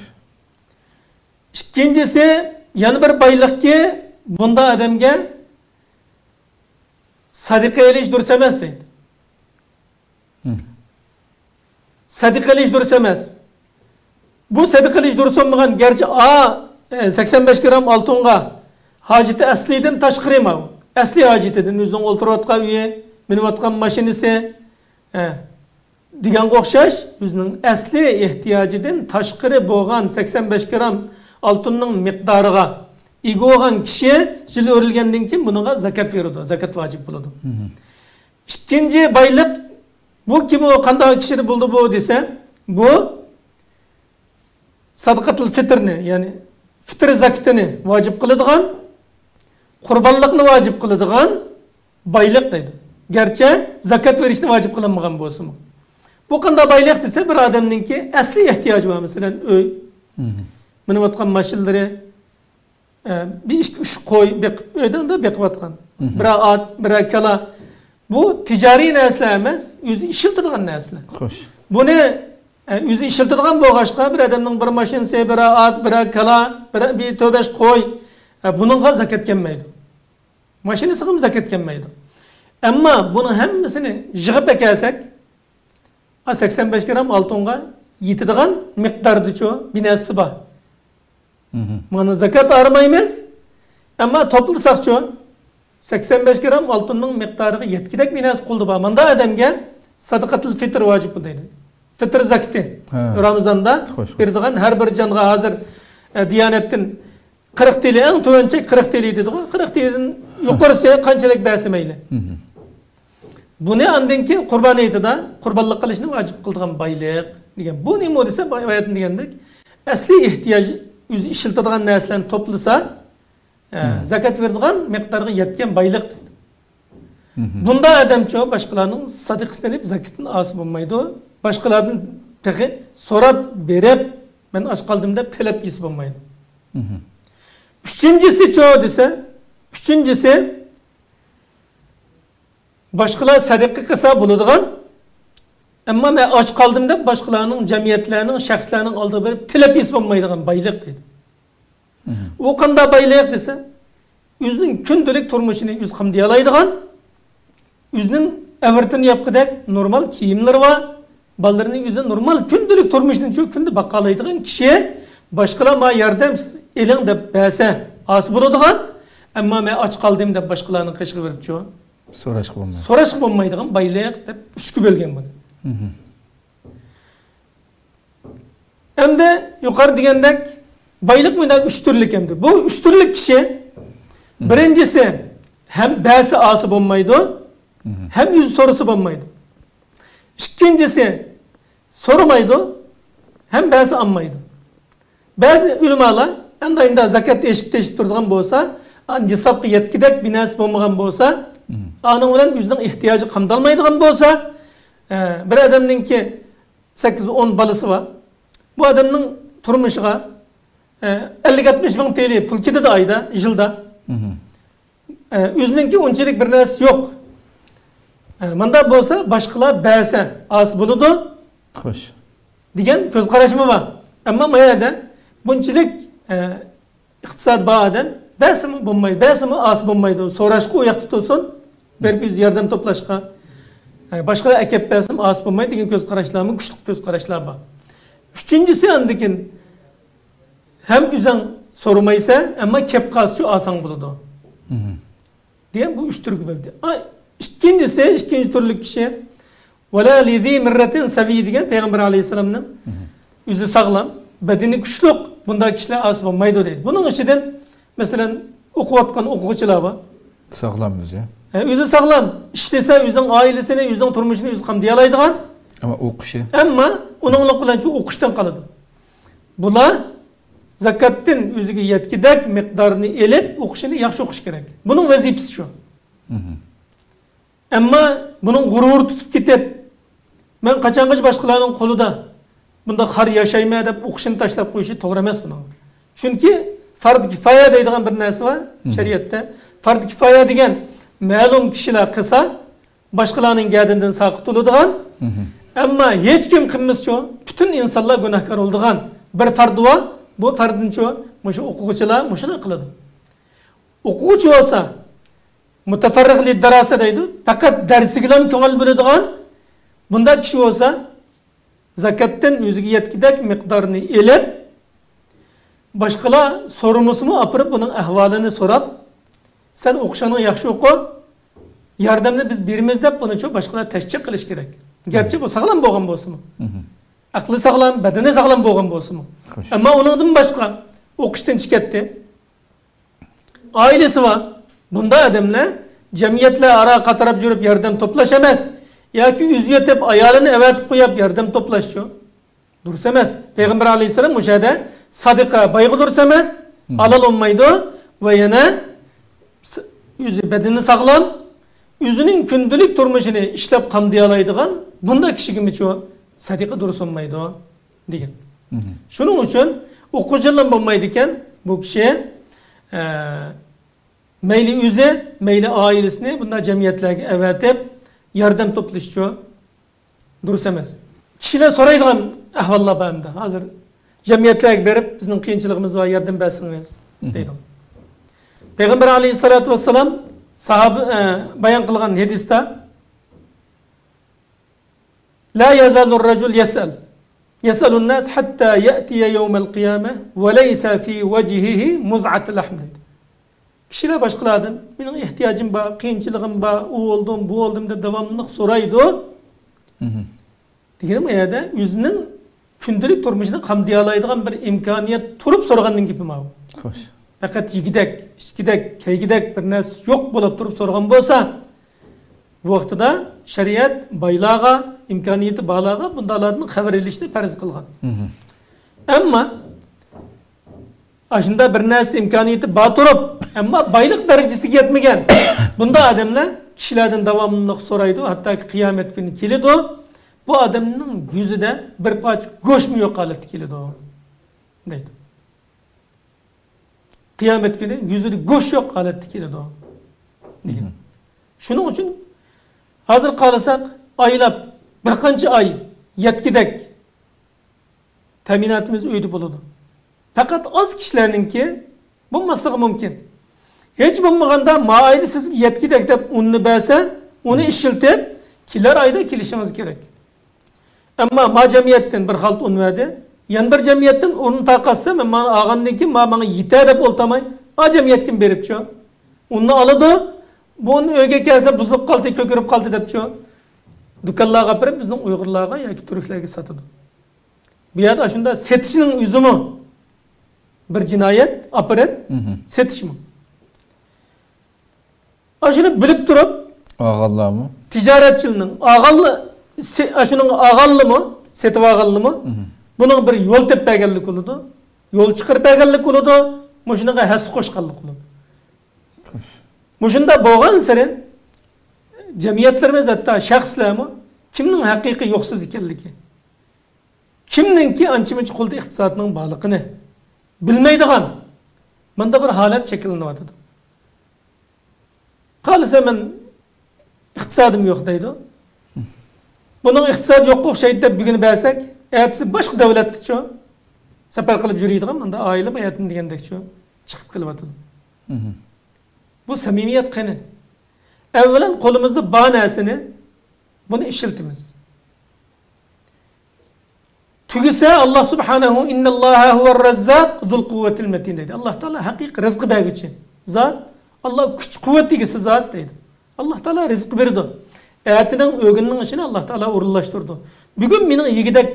ئىككىنچىسى، يەنە بىر بايلىقكى، بۇنداق ئادەمگە سەدىقە ئېلىش دۇرۇس ئەمەس دەيدۇ. مم. سەدىقە ئېلىش دۇرۇس ئەمەس. بۇ سەدىقە ئېلىش دۇرۇس بولمىغان، گەرچە ئا، ئە، سەكسەن بەش گرام ئالتۇنغا ھاجىتى ئەسلىدىن تاشقىرى ماۋۇ. ئەسلى ھاجىتىدىن ئۆزىنىڭ ئولتۇرۇۋاتقان ئۆيى، مىنىۋاتقان ماشىنىسى، ئە، دېگەنگە ئوخشاش، ئۆزىنىڭ ئەسلى ئېھتىياجىدىن تاشقىرى بولغان سەكسەن بەش گرام ئالتۇننىڭ مىقدارىغا ئىگە بولغان كىشى يىل ئۆرۈلگەندىن كېيىن بۇنىڭغا زاكات بېرىدۇ، زاكات ۋاجىپ بولىدۇ. مم. ئىككىنچى بايلىق، بۇ كىم ئۇ، قانداق كىشىدە بولىدۇ بۇ دېسە، بۇ سەدىقەتۇل فىتىرنى، يەنى فىتىر زاكىتىنى ۋاجىپ قىلىدىغان، قۇربانلىقنى ۋاجىپ قىلىدىغان بايلىق دەيدۇ. گەرچە زاكات بېرىشنى ۋاجىپ قىلىنمىغان بولسىمۇ. بۇ قانداق بايلىق دېسە، بىر ئادەمنىڭكى ئەسلى ئېھتىياجى بار، مەسىلەن، ئۆي، مم. مىنىۋاتقان ماشىنىلىرى، ئە، بىر ئىككى، ئۈچ قوي بېقىپ، ئۆيدە ئۇنداق بېقىۋاتقان. مم. بىرەر ئات، بىرەر كالا. بۇ تىجارىي نەرسىلەر ئەمەس، ئۆزى ئىشلىتىدىغان نەرسىلەر. خوش. بۇنى، ئە، ئۆزى ئىشلىتىدىغان بولغاچقا، بىر ئادەمنىڭ بىر ماشىنىسى، بىرەر ئات، بىرەر كالا، بىر، بىر تۆت بەش قوي، ئە، بۇنىڭغا زاكات كەلمەيدۇ. ماشىنىسىغىمۇ زاكات كەلمەيدۇ. ئەمما بۇنىڭ ھەممىسىنى يىغىپ ئەكەلسەك، ئا، سەكسەن بەش گرام ئالتۇنغا يېتىدىغان مىقداردىچۇ بىناسى بار. مانا زاكات ئايرىمايمىز. ئەمما توپلىساقچۇ، سەكسەن بەش گرام ئالتۇننىڭ مىقدارىغا يەتكۈدەك بىناسى قولدا بار ماندا ئادەمگە سەدىقەتۇل فىتر ۋاجىپ بولىدۇ. فىتر زاكىتى. ھە. رامىزاندا خوش، خوش. بېرىدىغان ھەر بىر جانغا ھازىر، ئە، دىيانەتتىن قىرىق تىيىلى، ئەڭ تۆۋەن چەك قىرىق تىيىلى دېدىغۇ. قىرىق تىيىلىدىن يۇقىرىسى قانچىلىك بەرسە مەيلى. بۇنى ئاندىن كېيىن قۇربان ھېيتىدا قۇربانلىق قىلىشنى ۋاجىپ قىلىدىغان بايلىق دېگەن. بۇ نېمە دېسە، بايا دېگەندەك، ئەسلىي ئېھتىياج، ئۆزى ئىشلىتىدىغان نەرسىلەرنى توپلىسا، ئە، زاكات بېرىدىغان مىقدارغا يەتكەن بايلىق دەيدۇ. بۇنداق ئادەمچۇ باشقىلارنىڭ سەدىقىسىنى ئېلىپ زاكىتىنى ئالسا بولمايدۇ. باشقىلاردىن تېخى سوراپ بېرىپ، مەن ئاچ قالدىم دەپ تىلەپ يېسە بولمايدۇ. ئۈچىنچىسىچۇ دېسە، ئۈچىنچىسى، باشقىلار سەدىقە قىلسا بولىدىغان، ئەمما مەن ئاچ قالدىم دەپ باشقىلارنىڭ، جەمئىيەتلەرنىڭ، شەخسلەرنىڭ ئالدىغا بېرىپ تىلەپ يېسە بولمايدىغان بايلىق دەيدۇ. ئۇ قانداق بايلىق دېسە، ئۆزىنىڭ كۈندىلىك تۇرمۇشىنى ئۆزى قامدىيالايدىغان، ئۆزىنىڭ ئەۋرىتىنى ياپقۇدەك نورمال كىيىملىرى بار، بالىلىرىنى ئۆزى نورمال كۈندىلىك تۇرمۇشىنى شۇ كۈندە باقالايدىغان كىشى باشقىلار ماڭا ياردەم سىز ئېلىڭ دەپ بەرسە ئالسا بولىدىغان، ئەمما مەن ئاچ قالدىم دەپ باشقىلارنىڭ قېشىغا بېرىپچۇ سوراشقا بولمايدۇ. سوراشقا بولمايدىغان بايلىق دەپ ئۈچكە بۆلگەن بۇنى. ئەمدى يۇقىرى دېگەندەك بايلىق مۇنداق ئۈچ تۈرلۈك ئەمدى. بۇ ئۈچ تۈرلۈك كىشى، بىرىنچىسى، ھەم بەرسە ئالسا بولمايدۇ، ھەم ئۆزى سورىسا بولمايدۇ. ئىككىنچىسى، سورىمايدۇ، ھەم بەرسە ئالمايدۇ. بەزى ئۆلىمالار ئەمدى ئەمدى زاكات ئېشىپ تېشىپ تۇرىدىغان بولسا، نىسابقا يەتكۈدەك بىناسى بولمىغان بولسا، ئانىڭ بىلەن ئۆزىنىڭ ئېھتىياجى قامدالمايدىغان بولسا، ئە، بىر ئادەمنىڭكى سەككىز ئون بالىسى بار. بۇ ئادەمنىڭ تۇرمۇشىغا، ئە، ئەللىك ئاتمىش مىڭ تىيىلى پۇل كېتىدۇ ئايدا، يىلدا. ئە، ئۆزىنىڭكى ئۇنچىلىك بىر نەرسىسى يوق. ئە، مۇنداق بولسا باشقىلار بەرسە ئالسا بولىدۇ خوش. دېگەن كۆز قاراشمۇ بار. ئەمما ما يەردە بۇنچىلىك، ئە، ئىقتىسادى بار ئادەم بەرسىمۇ بولمايدۇ، بەرسىمۇ ئالسا بولمايدۇ. سوراشقا ئۇ ياقتا تۇرسۇن، بېرىپ ئۆزى ياردەم توپلاشقا، ئە، باشقىلار ئەكەپ بەرسىمۇ ئالسا بولمايدۇ دېگەن كۆز قاراشلارمۇ، كۈچلۈك كۆز قاراشلار بار. ئۈچىنچىسى ئاندىن كېيىن ھەم ئۆزۈڭ سورىمايسەن، ئەمما كەپ قالسىچۇ ئالساڭ بولىدۇ. دېگەن بۇ ئۈچ تۈرگە بۆلدى. ئا، ئىككىنچىسى، ئىككىنچى تۈرلۈك كىشى، ۋەلا لىزى مىررەتىن سەۋىي دېگەن پەيغەمبەر ئەلەيھىسسالامنىڭ ئۆزى ساغلام، بەدىنى كۈچلۈك، بۇنداق كىشىلەر ئالسا بولمايدۇ دەيدۇ. بۇنىڭ ئىچىدىن، مەسىلەن، ئوقۇۋاتقان ئوقۇغۇچىلار بار. ساغلام ئۆزى. ھە، ئۆزى ساغلام، ئىشلىسە ئۆزىنىڭ ئائىلىسىنى، ئۆزىنىڭ تۇرمۇشىنى ئۆزى قامدىيالايدىغان. ئەمما ئوقۇشى. ئەمما ئۇنىڭلىق بىلەن شۇ ئوقۇشتىن قالىدۇ. بۇلار زاكاتتىن ئۆزىگە يەتكۈدەك مىقدارنى ئېلىپ، ئوقۇشىنى ياخشى ئوقۇش كېرەك. بۇنىڭ ۋەزىپىسى شۇ. ئەمما بۇنىڭ غۇرۇرى تۇتۇپ كېتىپ، مەن قاچانغىچە باشقىلارنىڭ قولىدا بۇنداق خار ياشايمەن دەپ ئوقۇشىنى تاشلاپ قويۇشى توغرا ئەمەس بۇنىڭ. چۈنكى فەرد كىفايە دەيدىغان بىر نەرسە بار شەرىئەتتە. فەرد كىفايە دېگەن مەلۇم كىشىلەر قىلسا، باشقىلارنىڭ گەدىنىدىن ساقىت بولىدىغان، ئەمما ھېچكىم قىلمىسىچۇ، پۈتۈن ئىنسانلار گۇناھكار بولىدىغان بىر فەرد بار. بۇ فەردنىچۇ، مۇشۇ ئوقۇغۇچىلار مۇشۇنداق قىلىدۇ. ئوقۇغۇچى بولسا، مۇتەفەررىغ لىددىراسە دەيدۇ، پەقەت دەرسىگىلا كۆڭۈل بۆلىدىغان بۇنداق كىشى بولسا، زاكاتتىن ئۆزىگە يەتكۈدەك مىقدارنى ئېلىپ، باشقىلار سورىمىسىمۇ ئاپىرىپ بۇنىڭ ئەھۋالىنى سوراپ، سەن ئوقۇشۇڭنى ياخشى ئوقۇ، ياردەمنى بىز بېرىمىز دەپ بۇنىچۇ باشقىلار تەشجىع قىلىش كېرەك. گەرچە بۇ ساغلام بولغان بولسىمۇ. ئەقلى ساغلام، بەدىنى ساغلام بولغان بولسىمۇ. خوش. ئەمما ئۇنىڭدىن باشقا ئوقۇشتىن چىقەتتى. ئائىلىسى بار. بۇنداق ئادەملەر جەمئىيەتلەر ئارا قاتراپ يۈرۈپ ياردەم توپلاش ئەمەس. ياكى ئۆزى يېتىپ ئايالىنى ئەۋەتىپ قويۇپ ياردەم توپلاشچۇ. دۇرۇس ئەمەس. پەيغەمبەر ئەلەيھىسسالام مۇشۇ يەردە سادىقە بايغا دۇرۇس ئەمەس، ھالال بولمايدۇ ۋە يەنە س-، ئۆزى بەدىنى ساغلام، ئۆزىنىڭ كۈندىلىك تۇرمۇشىنى ئىشلەپ قامدىيالايدىغان بۇنداق كىشىگىمۇچۇ سەدىقە دۇرۇس بولمايدۇ دېگەن. شۇنىڭ ئۈچۈن ئوقۇغۇچىلا بولمايدىكەن، بۇ كىشى، ئە، مەيلى ئۆزى، مەيلى ئائىلىسىنى بۇنداق جەمئىيەتلەرگە ئەۋەتىپ ياردەم توپلىشىچۇ. دۇرۇس ئەمەس. كىشىلەر سورايدىغان ئەھۋاللار بار ئەمدى. ھازىر جەمئىيەتلەرگە بېرىپ، بىزنىڭ قىيىنچىلىقىمىز بار، ياردەم بەرسىڭىز، دەيدۇ. پەيغەمبەر ئەلەيھىسسالاتۇ ۋەسسالام ساھابە، ئە، بايان قىلغان ھەدىستە، لا يزال الرجل يسأل. يسأل الناس حتى يأتي يوم القيامة وليس في وجهه مزعة لحم دەيدۇ. كىشىلەر باشقىلاردىن، مېنىڭ ئېھتىياجىم بار، قىيىنچىلىقىم بار، ئۇ بولدۇم، بۇ بولدۇم دەپ داۋاملىق سورايدۇ. مھم. دېگىنىم، ئۇ يەردە ئۆزىنىڭ كۈندىلىك تۇرمۇشىنى قامدىيالايدىغان بىر ئىمكانىيەت تۇرۇپ سورىغاندىن گېپى ماۋۇ. خوش. پەقەت يېگۈدەك، ئىچكۈدەك، كىيگۈدەك بىر نەرسە يوق بولۇپ تۇرۇپ سورىغان بولسا، بۇ ۋاقتىدا شەرىئەت بايلارغا، ئىمكانىيىتى بارلارغا بۇنداقلاردىن خەۋەر ئېلىشنى پەرز قىلغان. مھم. ئەمما ئاشۇنداق بىر نەرسە ئىمكانىيىتى بار تۇرۇپ، ئەمما بايلىق دەرىجىسىگە يەتمىگەن بۇنداق ئادەملەر كىشىلەردىن داۋاملىق سورايدۇ، ھەتتاكى قىيامەت كۈنى كېلىدۇ، بۇ ئادەمنىڭ يۈزىدە بىر پارچە گۆشمۇ يوق ھالەتتە كېلىدۇ، دەيدۇ. قىيامەت كۈنى يۈزىدە گۆش يوق ھالەتتە كېلىدۇ، دېگەن. مھم. شۇنىڭ ئۈچۈن ھازىر قارىساق، ئايلاپ، بىر قانچە ئاي يەتكۈدەك تەمىناتىمىز ئۆيدە بولىدۇ. پەقەت ئاز كىشىلەرنىڭكى بولماسلىقى مۇمكىن. ھېچ بولمىغاندا ما ئايدا سىزگە يەتكۈدەك دەپ ئۇننى بەرسە، ئۇنى ئىشلىتىپ، كېلەر ئايدا كېلىشىڭىز كېرەك. ئەمما ما جەمئىيەتتىن بىر خالتا ئۇن بەردى. يەنە بىر جەمئىيەتتىن ئۇن تارقاتسا، مەن مانا ئالغاندىن كېيىن ما ماڭا يېتەر دەپ ئولتۇرماي، ئا جەمئىيەتكىمۇ بېرىپچۇ. ئۇننى ئالىدۇ. بۇ ئۇن ئۆيگە كەلسە بۇزۇلۇپ قالدى، كۆكىرىپ قالدى دەپچۇ. دۇكانلارغا ئاپىرىپ بىزنىڭ ئۇيغۇرلارغا ياكى تۈركلەرگە ساتىدۇ. بۇ يەردە ئاشۇنداق سېتىشنىڭ ئۆزىمۇ بىر جىنايەت، ئاپىرىپ مھم. سېتىشمۇ. ئاشۇنى بىلىپ تۇرۇپ، ئالغانلارمۇ؟ تىجارەتچىنىڭ ئالغانلى-، سې-، ئاشۇنىڭ ئالغانلىمۇ، سېتىۋالغانلىمۇ، مھم. بۇنىڭ بىر يول تېپىپ بەرگەنلىك بولىدۇ، يول چىقىرىپ بەرگەنلىك بولىدۇ، مۇشۇنىڭغا ھەسسە قوشقانلىق بولىدۇ. خوش. مۇشۇنداق بولغانسېرى جەمئىيەتلىرىمىز، ھەتتا شەخسلەرمۇ كىمنىڭ ھەقىقىي يوقسۇز ئىكەنلىكى، كىمنىڭكى ئانچە-مۇنچە قولدا ئىقتىسادنىڭ بارلىقىنى بىلمەيدىغان مۇنداق بىر ھالەت شەكىللىنىۋاتىدۇ. قالسا مەن ئىقتىسادىم يوق دەيدۇ. بۇنىڭ ئىقتىسادى يوققا ئوخشايدۇ دەپ بۈگۈن بەرسەك، ئەتىسى باشقا دۆلەتتىچۇ سەپەر قىلىپ يۈرىدىغان مۇنداق ئائىلە باياتىن دېگەندەكچۇ چىقىپ قېلىۋاتىدۇ. مھم. بۇ سەمىمىيەت قېنى؟ ئەۋۋەلەن قولىمىزدا بار نەرسىنى بۇنى ئىشلىتىمىز. تۈگىسە، ئاللا سۇبھانەھۇ، «ئىننەللاھە ھۇۋەر رەززاق زۇل قۇۋۋەتىل مەتىن» دەيدۇ. ئاللا تائالا ھەقىقىي رىزقى بەرگۈچى زات، ئاللا كۈچ قۇۋۋەت ئىگىسى زات دەيدۇ. ئاللا تائالا رىزقى بېرىدۇ. ئەتىنىڭ، ئۆگۈننىڭ ئىشىنى ئاللا تائالا ئورۇنلاشتۇردى. بۈگۈن مېنىڭ يېگۈدەك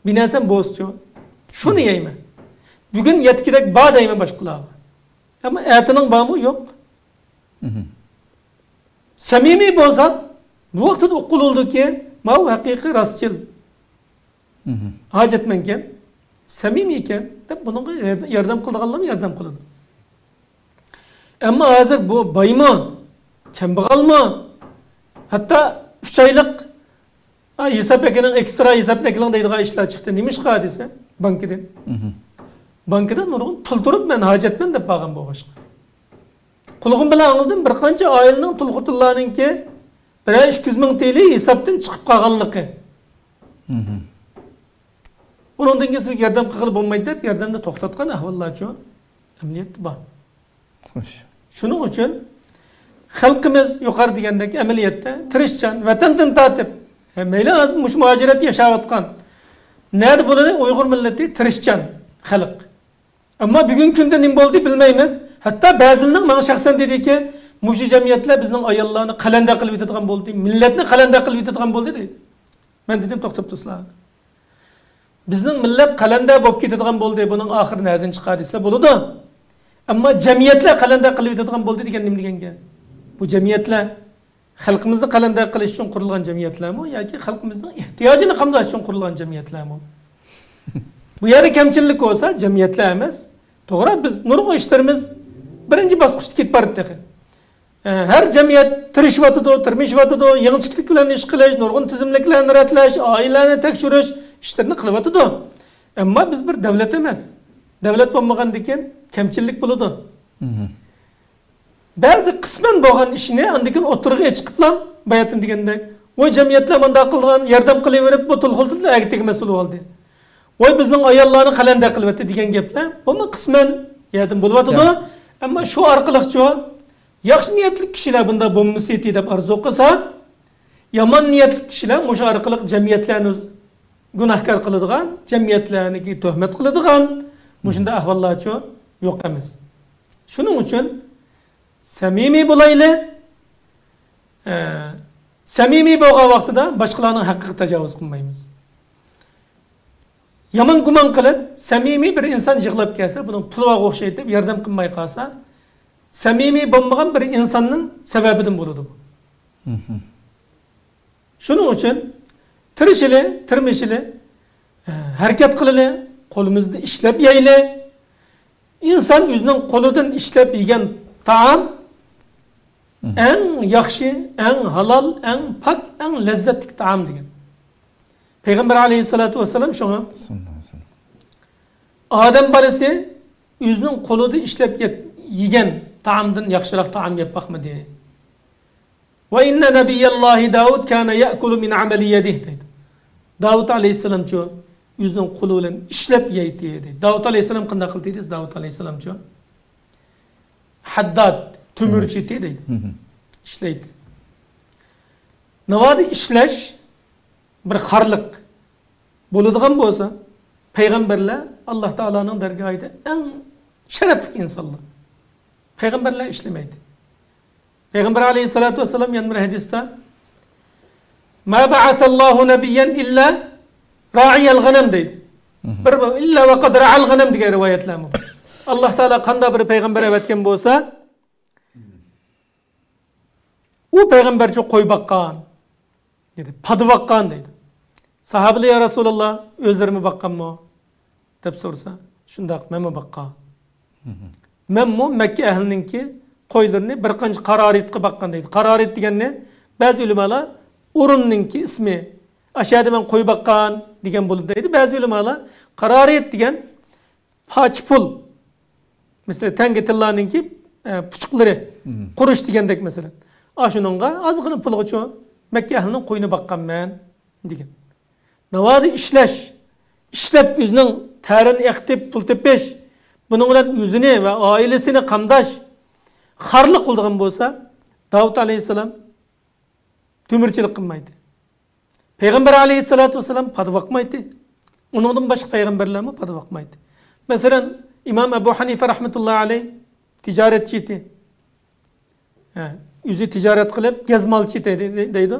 بىر نەرسەم بولسىچۇ، شۇنى يەيمەن. بۈگۈن يەتكۈدەك بار دەيمەن باشقىلارغا. ئەمما ئەتىنىڭ بارمۇ؟ يوق. مھم. سەمىمىي بولساق، بۇ ۋاقىتتا ئۇققىلى بولىدۇكى، ماۋۇ ھەقىقىي راستچىل مھم. ھاجەتمەنكەن، سەمىمىيكەن دەپ بۇنىڭغا ياردەم قىلىدىغانلارمۇ ياردەم قىلىدۇ. ئەمما ھازىر بۇ بايمۇ، كەمبەغەلمۇ، ھەتتا ئۈچ ئايلىق، ھە، ھېساب ئەكىلىڭ، ئېكسترا ھېسابنى ئەكىلىڭ دەيدىغان ئىشلار چىقتى. نېمىشقا دېسە، بانكىدىن. مھم. بانكىدا نۇرغۇن پۇل تۇرۇپ، مەن ھاجەتمەن دەپ بارغان بولغاچقا. قۇلىقىم بىلەن ئاڭلىدىم، بىر قانچە ئائىلىنىڭ تۇل خوتۇنلارنىڭكى بىرەر ئىككى يۈز مىڭ تىلى ھېسابتىن چىقىپ قالغانلىقى. مھم. ئۇنىڭدىن كېيىن سىزگە ياردەم قىلغىلى بولمايدۇ دەپ، ياردەمنى توختاتقان ئەھۋاللارچۇ ئەمەلىيەتتە بار. خوش. شۇنىڭ ئۈچۈن خەلقىمىز يۇقىرى دېگەندەك ئەمەلىيەتتە تىرىشچان، ۋەتەندىن تارتىپ، ھە، مەيلى ھازىر مۇشۇ مۇھاجىرەتتە ياشاۋاتقان، نەدە بولىدۇ، ئۇيغۇر مىللىتى تىرىشچان خەلق. ئەمما بۈگۈنكى كۈندە نېمە بولدى بىلمەيمىز. ھەتتا بەزىلىرىنىڭ ماڭا شەخسەن دېدىكى، مۇشۇ جەمئىيەتلەر بىزنىڭ ئاياللارنى قەلەندەر قىلىۋېتىدىغان بولدى، مىللەتنى قەلەندەر قىلىۋېتىدىغان بولدى دەيدۇ. مەن دېدىم، توختاپ تۇرسىلا. بىزنىڭ مىللەت قەلەندەر بولۇپ كېتىدىغان بولدى، بۇنىڭ ئاخىرى نەدىن چىقار دېسە بولىدۇ. ئەمما جەمئىيەتلەر قەلەندەر قىلىۋېتىدىغان بولدى دېگەن نېمە دېگەن گەپ؟ بۇ جەمئىيەتلەر خەلقىمىزنى قەلەندەر قىلىش ئۈچۈن قۇرۇلغان جەمئىيەتلەرمۇ ياكى خەلقىمىزنىڭ ئېھتىياجىنى قامداش ئۈچۈن قۇرۇلغان جەمئىيەتلەرمۇ؟ بۇ يەردە كەمچىلىك بولسا، جەمئىيەتلەر ئەمەس. توغرا، بىز نۇرغۇن ئىشلىرىمىز بىرىنچى باسقۇچتا كېتىپ بارىدۇ تېخى. ئە، ھەر جەمئىيەت تىرىشىۋاتىدۇ، تىرمىشىۋاتىدۇ، يېڭىچىكلىك بىلەن ئىش قىلىش، نۇرغۇن تىزىملىكلەرنى رەتلەش، ئائىلىلەرنى تەكشۈرۈش ئىشلىرىنى قىلىۋاتىدۇ. ئەمما بىز بىر دەۋلەت ئەمەس. دەۋلەت بولمىغاندىكىن كەمچىلىك بولىدۇ. مھم. بەزى قىسمەن بولغان ئىشنى ئاندىن كېيىن ئوتتۇرىغا چىقىپلا، باياتىن دېگەندەك، ۋاي جەمئىيەتلەر مۇنداق قىلغان، ياردەم قىلىۋېرىپ، بۇ تۇل خوتۇنلار ئەگىتىگە مەسئۇل بولدى. ۋاي بىزنىڭ ئاياللارنى قەلەندەر قىلىۋەتتى دېگەن گەپلەر، بۇمۇ قىسمەن ياردەم بولۇۋاتىدۇ. يا. ئەمما شۇ ئارقىلىقچۇ، ياخشى نىيەتلىك كىشىلەر بۇنداق بولمىسىدى دەپ ئارزۇ قىلسا، يامان نىيەتلىك كىشىلەر مۇشۇ ئارقىلىق جەمئىيەتلەرنى گۇناھكار قىلىدىغان، جەمئىيەتلەرنىڭكى تۆھمەت قىلىدىغان مۇشۇنداق ئەھۋاللارچۇ يوق ئەمەس. شۇنىڭ ئۈچۈن سەمىمىي بولايلى. ئە، سەمىمىي بولغان ۋاقتىدا باشقىلارنىڭ ھەققىگە تاجاۋۇز قىلمايمىز. يامان گۇمان قىلىپ، سەمىمىي بىر ئىنسان يىغلاپ كەلسە، بۇنىڭ پىلىغا ئوخشايدۇ دەپ ياردەم قىلماي قالسا، سەمىمىي بولمىغان بىر ئىنساننىڭ سەۋەبىدىن بولىدۇ بۇ. شۇنىڭ ئۈچۈن تىرىشىلى، تىرمىشىلى، ھەرىكەت قىلىلى، قولىمىزدا ئىشلەپ يەيلى. ئىنسان ئۆزىنىڭ قولىدىن ئىشلەپ يېگەن تائام ئەڭ ياخشى، ئەڭ ھالال، ئەڭ پاك، ئەڭ لەززەتلىك تائام دېگەن. پەيغەمبەر ئەلەيھىسسالاتۇ ۋەسسالام شۇڭا، ئادەم بالىسى ئۆزىنىڭ قولىدا ئىشلەپ يەت-، يېگەن تائامدىن ياخشىراق تائام يەپ باقمىدى. ۋە ئىننە نەبىييەللاھى داۋۇد كانە يەئكۇلۇ مىن ئەمەلى يەدىھ دەيدۇ. داۋۇت ئەلەيھىسسالامچۇ ئۆزىنىڭ قولى بىلەن ئىشلەپ يەيتتى دەيدۇ. داۋۇت ئەلەيھىسسالام قانداق قىلدى دېسە، داۋۇت ئەلەيھىسسالامچۇ ھەدداد، تۆمۈرچى ئىدى دەيدۇ. ئىشلەيتتى. ناۋادا ئىشلەش بىر خارلىق بولىدىغان بولسا، پەيغەمبەرلەر ئاللا تائالانىڭ دەرگاھىدا ئەڭ شەرەپلىك ئىنسانلار. پەيغەمبەرلەر ئىشلىمەيدۇ. پەيغەمبەر ئەلەيھىسسالاتۇ ۋەسسالام يەنە بىر ھەدىستە، ما بعث الله نبيا إلا راعي الغنم دەيدۇ. بىر، إلا وقد رعى الغنم دېگەن رىۋايەتلەرمۇ بار. ئاللا تائالا قانداق بىر پەيغەمبەر ئەۋەتكەن بولسا، ئۇ پەيغەمبەرچۇ قوي باققان دېدى، پادا باققان دەيدۇ. ساھابىلەر، يا رەسۇلاللا، ئۆزلىرىمۇ باققانمۇ؟ دەپ سورىسا، شۇنداق، مەنمۇ باققان. مەنمۇ مەككە ئەھلىنىڭكى قويلىرىنى بىر قانچە قارارىتقا باققان دەيدۇ. قارارىت دېگەننى بەزى ئۆلىمالار ئورۇننىڭكى ئىسمى. ئاشۇ يەردە مەن قوي باققان دېگەن بولىدۇ دەيدۇ. بەزى ئۆلىمالار قارارىت دېگەن پاچ پۇل. مەسىلەن، تەڭگە تىللانىڭكى، ئە، پۇچۇقلىرى، قۇرۇش دېگەندەك مەسىلەن. ئاشۇنىڭغا ئازغىنە پۇلغىچۇ مەككە ئەھلىنىڭ قويىنى باققانمەن دېگەن. ناۋادا ئىشلەش، ئىشلەپ ئۆزىنىڭ تەرىنى ئېقىتىپ پۇل تېپىش، بۇنىڭ بىلەن ئۆزىنى ۋە ئائىلىسىنى قامداش، خارلىق قىلىدىغان بولسا، داۋۇت ئەلەيھىسسالام تۆمۈرچىلىك قىلمايتتى. پەيغەمبەر ئەلەيھىسسالاتۇ ۋەسسالام پادا باقمايتتى. ئۇنىڭدىن باشقا پەيغەمبەرلەرمۇ پادا باقمايتتى. مەسىلەن، ئىمام ئەبۇ ھەنىفە رەھمەتۇللاھى ئەلەيھ تىجارەتچى ئىدى. ھە، ئۆزى تىجارەت قىلىپ، گەزمالچى دەيدۇ، دەيدۇ.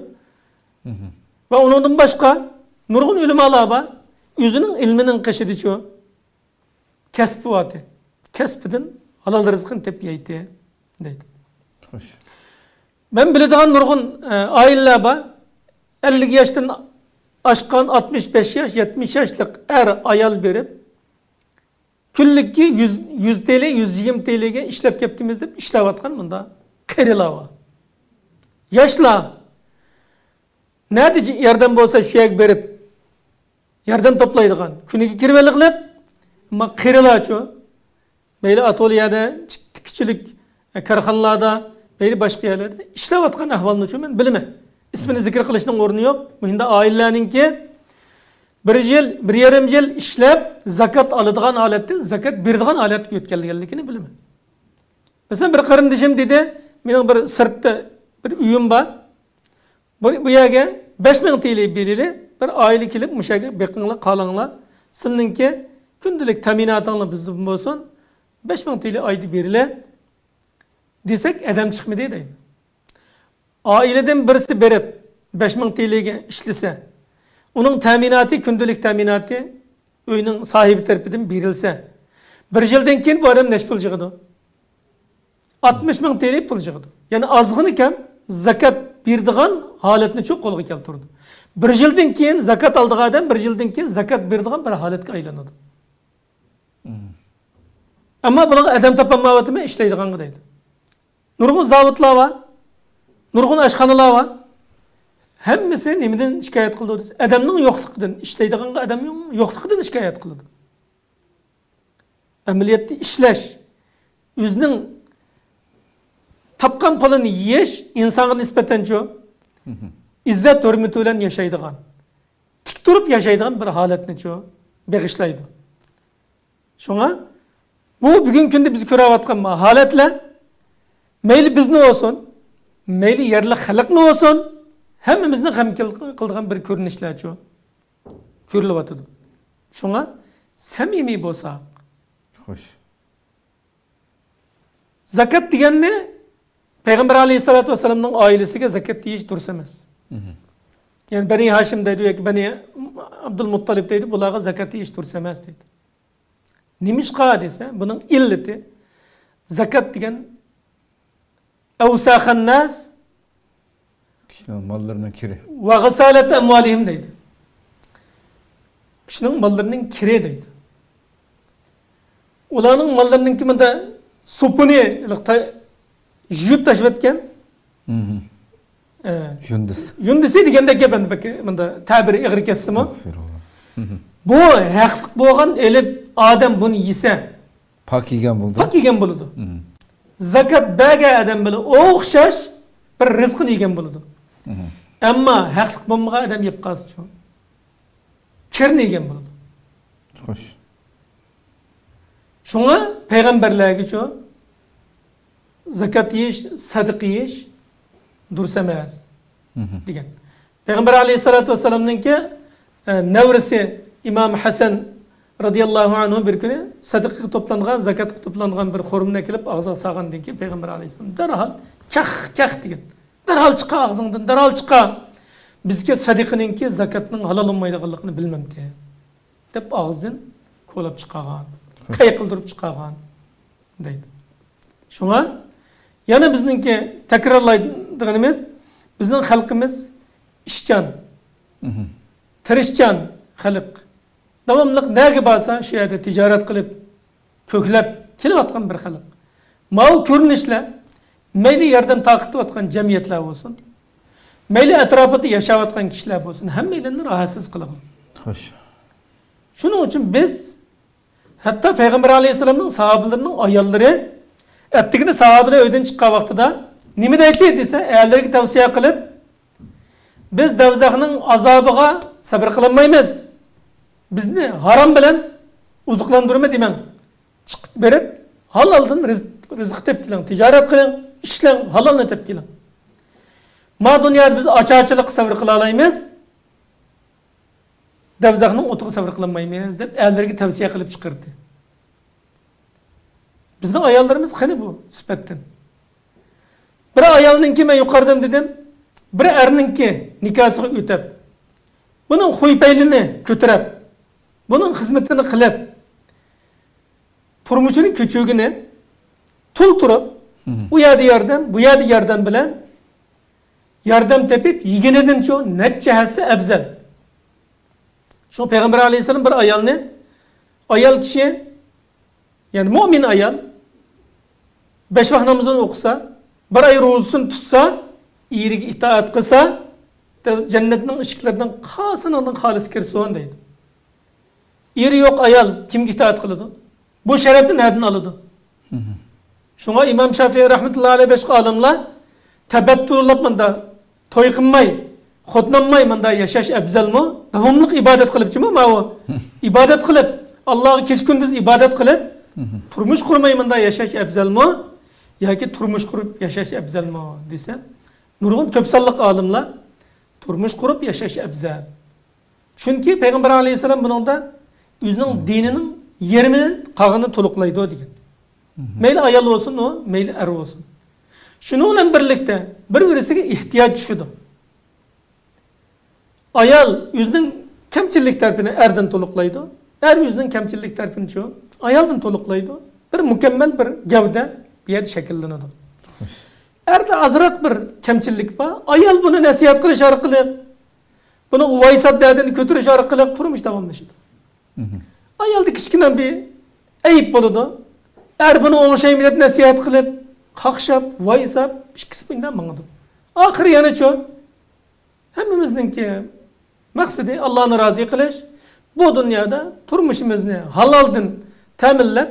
ۋە ئۇنىڭدىن باشقا نۇرغۇن ئۆلىمالار بار. ئۆزىنىڭ ئىلمىنىڭ قېشىدىچۇ كەسپى بارتى. كەسپىدىن ھالال رىزقىنى تېپىپ يەيتتى، دەيدۇ. خوش. مەن بىلىدىغان نۇرغۇن، ئە، ئائىلىلەر بار. ئەللىك ياشتىن ئاشقان، ئاتمىش بەش ياش، يەتمىش ياشلىق ئەر، ئايال بېرىپ، كۈنلۈككە يۈز، يۈز تىلى، يۈز يىگىرمە تىلىگە ئىشلەپ كەپتىمىز دەپ ئىشلەۋاتقان مۇنداق قېرىلار بار. ياشلار نەدە ياردەم بولسا شۇ يەرگە بېرىپ ياردەم توپلايدىغان، كۈنىگە كىرىۋېلىقلىق، ئەمما قېرىلارچۇ، مەيلى ئاتوليەدە، تىك-، تىككۈچىلىك، ئە، كارخانىلاردا، مەيلى باشقا يەرلەردە ئىشلەۋاتقان ئەھۋالنىچۇ مەن بىلىمەن. ئىسمىنى زىكىر قىلىشنىڭ ئورنى يوق. مۇشۇنداق ئائىلىلەرنىڭكى بىر يىل، بىر يېرىم يىل ئىشلەپ، زاكات ئالىدىغان ھالەتتىن زاكات بېرىدىغان ھالەتكە ئۆتكەنلىكىنى بىلىمەن. مەسىلەن، بىر قېرىندىشىم دېدى، مېنىڭ بىر سىرتتا بىر ئۆيۈم بار. بۇ، بۇ يەرگە بەش مىڭ تىلى بېرىلى، بىر ئائىلە كېلىپ مۇشۇ يەرگە بېقىڭلار، قالىڭلار. سىلىنىڭكى كۈندىلىك تەمىناتىڭلار بىزدىن بولسۇن. بەش مىڭ تىلى ئايدا بېرىلى دېسەك، ئادەم چىقمىدى دەيدۇ. ئائىلىدىن بىرسى بېرىپ، بەش مىڭ تىلىگە ئىشلىسە، ئۇنىڭ تەمىناتى، كۈندىلىك تەمىناتى ئۆينىڭ ساھىبى تەرىپىدىن بېرىلسە، بىر يىلدىن كېيىن بۇ ئادەم نەچچە پۇل يىغىدۇ؟ ئاتمىش مىڭ تىلى پۇل يىغىدۇ. يەنى ئازغىنە كەم زاكات بېرىدىغان ھالەتنىچۇ قولغا كەلتۈرىدۇ. بىر يىلدىن كېيىن زاكات ئالىدىغان ئادەم بىر يىلدىن كېيىن زاكات بېرىدىغان بىر ھالەتكە ئايلىنىدۇ. ئەمما بۇلارغا ئادەم تاپالمايۋاتىمەن ئىشلەيدىغانغا دەيدۇ. نۇرغۇن زاۋۇتلار بار، نۇرغۇن ئاشخانىلار بار. ھەممىسى نېمىدىن شىكايەت قىلىدۇ دېسە، ئادەمنىڭ يوقلۇقىدىن، ئىشلەيدىغانغا ئادەمنىڭ يوقلۇقىدىن شىكايەت قىلىدۇ. ئەمەلىيەتتە ئىشلەش، ئۆزىنىڭ تاپقان پۇلىنى يېيىش ئىنسانغا نىسبەتەنچۇ، ئىززەت ھۆرمىتى بىلەن ياشايدىغان، تىك تۇرۇپ ياشايدىغان بىر ھالەتنىچۇ بېغىشلايدۇ. شۇڭا بۇ بۈگۈنكى كۈندە بىز كۆرۈۋاتقان ھالەتلەر مەيلى بىزنى بولسۇن، مەيلى يەرلىك خەلقنى بولسۇن، ھەممىمىزنى غەمكىن قىلىدىغان بىر كۆرۈنۈشلەرچۇ. كۆرۈلۈۋاتىدۇ. شۇڭا سەمىمىي بولساق. خوش. زاكات دېگەننى پەيغەمبەر ئەلەيھىسسالاتۇ ۋەسسالامنىڭ ئائىلىسىگە زاكات دېيىش دۇرۇس ئەمەس. مھم. يەنى بەنى ھاشىم دەيدۇ ياكى بەنى ئابدۇلمۇتتالىپ دەيدۇ، بۇلارغا زاكات دېيىش دۇرۇس ئەمەس دەيدۇ. نېمىشقا دېسە، بۇنىڭ ئىللىتى، زاكات دېگەن ئەۋساخەنناس كىشىلەرنىڭ ماللىرىنىڭ كىرى. ۋە غىسالەت ئەمۋالىھىم دەيدۇ. كىشىنىڭ ماللىرىنىڭ كىرى دەيدۇ. ئۇلارنىڭ ماللىرىنىڭكى مۇندا سوپىنى تا-، يۇيۇپ تاشلىۋەتكەن. مھم. ئە، يۇندىسى. يۇندىسى دېگەندەك گەپ ئەمدى، بەك مۇندا تەبىرى ئېغىر كەتسىمۇ. ئەستەغپىرۇللا. مھم. بۇ ھەقلىق بولغان ئېلىپ ئادەم بۇنى يېسە، پاك يېگەن بولىدۇ. پاك يېگەن بولىدۇ. مھم. زاكات بەرگەن ئادەم بىلەن ئوخشاش بىر رىزقىنى يېگەن بولىدۇ. مھم. ئەمما ھەقلىق بولمىغان ئادەم يەپ قالسىچۇ؟ كىرنى يېگەن بولىدۇ. خوش. شۇڭا پەيغەمبەرلەرگىچۇ زاكات يېيىش، سەدىقە يېيىش دۇرۇس ئەمەس، مھم، دېگەن. پەيغەمبەر ئەلەيھىسسالاتۇ ۋەسسالامنىڭكى، ئە، نەۋرىسى ئىمام ھەسەن رەزىياللاھۇ ئەنھۇ بىر كۈنى سەدىقىگە توپلانغان، زاكاتقا توپلانغان بىر خورمىنى ئەكېلىپ ئاغزىغا سالغاندىن كېيىن پەيغەمبەر ئەلەيھىسسالام دەرھال، «كەخ، كەخ» دېگەن. «دەرھال چىقار ئاغزىڭدىن، دەرھال چىقار! بىزگە سەدىقىنىڭكى، زاكاتنىڭ ھالال بولمايدىغانلىقىنى بىلمەمتى؟» دەپ ئاغزىدىن كولاپ چىقارغان، قەي قىلدۇرۇپ چىقارغان. دەيدۇ. شۇڭا يەنە بىزنىڭكى تەكرارلايدىغىنىمىز، بىزنىڭ خەلقىمىز ئىشچان، مھم، تىرىشچان خەلق. داۋاملىق نەگە بارسا، شۇ يەردە تىجارەت قىلىپ، كۆكلەپ كېلىۋاتقان بىر خەلق. ماۋۇ كۆرۈنۈشلەر مەيلى ياردەم تارقىتىۋاتقان جەمئىيەتلەر بولسۇن، مەيلى ئەتراپىدا ياشاۋاتقان كىشىلەر بولسۇن، ھەممەيلەننى راھەتسىز قىلغان. خوش. شۇنىڭ ئۈچۈن بىز ھەتتا پەيغەمبەر ئەلەيھىسسالامنىڭ ساھابىلىرىنىڭ ئاياللىرى ئەتىگىنى ساھابىلەر ئۆيدىن چىققان ۋاقتىدا نېمە دەيتتى دېسە، ئەرلىرىگە تەۋسىيە قىلىپ، «بىز دوزاخنىڭ ئازابىغا سەۋر قىلالمايمىز. بىزنى ھارام بىلەن ئوزۇقلاندۇرما دېمەڭ. چىقىپ بېرىپ، ھالالدىن رىزىق، رىزىق تېپىپ كېلىڭ، تىجارەت قىلىڭ، ئىشلەڭ، ھالالنى تېپىپ كېلىڭ. ما دۇنيادا بىز ئاچارچىلىققا سەۋر قىلالايمىز.» دوزاخنىڭ ئوتىغا سەۋر قىلالمايمىز دەپ ئەرلىرىگە تەۋسىيە قىلىپ چىقىردى. بىزنىڭ ئاياللىرىمىز قېنى بۇ سۈپەتتىن؟ بىر ئايالنىڭكى، مەن يۇقىرىدىن دېدىم، بىر ئەرنىڭكى نىكاسىغا ئۆتەپ، بۇنىڭ خۇي پەيلىنى كۆتۈرۈپ، بۇنىڭ خىزمىتىنى قىلىپ، تۇرمۇشىنى كۆچۈرگىنى تۇل تۇرۇپ، مم، ئۇ يەردە ياردەم، بۇ يەردە ياردەم بىلەن ياردەم تېپىپ يېگىنىدىنچۇ نەچچە ھەسسە ئەۋزەل. شۇڭا پەيغەمبەر ئەلەيھىسسالام بىر ئايالنى، ئايال كىشى، يەنى مۇئمىن ئايال، بەش ۋاق نامىزىنى ئوقۇسا، بىر ئاي روزىسىنى تۇتسا، ئېرىگە ئىتائەت قىلسا، جەننەتنىڭ ئىشىكلىرىنىڭ قاسىنىڭدىن خالىس كىرسۇن دەيدۇ. ئېرى يوق ئايال كىمگە ئىتائەت قىلىدۇ؟ بۇ شەرەپنى نەدىن ئالىدۇ؟ مم. شۇڭا ئىمام شافىئى رەھمەتۇللا ئەلەيھ، باشقا ئالىملار تەبەتتۇللاپ مۇندا توي قىلماي، خوتۇن ئالماي مۇندا ياشاش ئەپزەلمۇ؟ داۋاملىق ئىبادەت قىلىپچىمۇ ماۋۇ؟ ئىبادەت قىلىپ، ئاللاغا كېچە كۈندۈز ئىبادەت قىلىپ، مم، تۇرمۇش قۇرماي مۇندا ياشاش ئەپزەلمۇ؟ ياكى تۇرمۇش قۇرۇپ ياشاش ئەپزەلمۇ دېسە، نۇرغۇن كۆپ سانلىق ئالىملار تۇرمۇش قۇرۇپ ياشاش ئەپزەل. چۈنكى پەيغەمبەر ئەلەيھىسسالام بۇنىڭدا ئۆزىنىڭ، مم، دىنىنىڭ يېرىمىنى قالغىنىنى تولۇقلايدۇ دېگەن. مم. مەيلى ئايال بولسۇن ئۇ، مەيلى ئەر بولسۇن. شۇنىڭ بىلەن بىرلىكتە بىر-بىرسىگە ئېھتىياج چۈشىدۇ. ئايال ئۆزىنىڭ كەمچىللىك تەرىپىنى ئەردىن تولۇقلايدۇ. ئەر ئۆزىنىڭ كەمچىللىك تەرىپىنىچۇ ئايالدىن تولۇقلايدۇ. بىر مۇكەممەل بىر گەۋدە بۇ يەردە شەكىللىنىدۇ. خوش. ئەردە ئازراق بىر كەمچىللىك بار. ئايال بۇنى نەسىھەت قىلىش ئارقىلىق، بۇنىڭ ۋايساپ دەردىنى كۆتۈرۈش ئارقىلىق تۇرمۇش داۋاملىشىدۇ. مم. ئايالدا كىچىككىنە بىر ئەيىب بولىدۇ. ئەر بۇنى ئوڭشايمەن دەپ نەسىھەت قىلىپ، قاقشاپ، ۋايساپ، ئىككىسى مۇنداق ماڭىدۇ. ئاخىرى يەنىچۇ؟ ھەممىمىزنىڭكى مەقسىتى ئاللانى رازى قىلىش، بۇ دۇنيادا تۇرمۇشىمىزنى ھالالدىن تەمىنلەپ،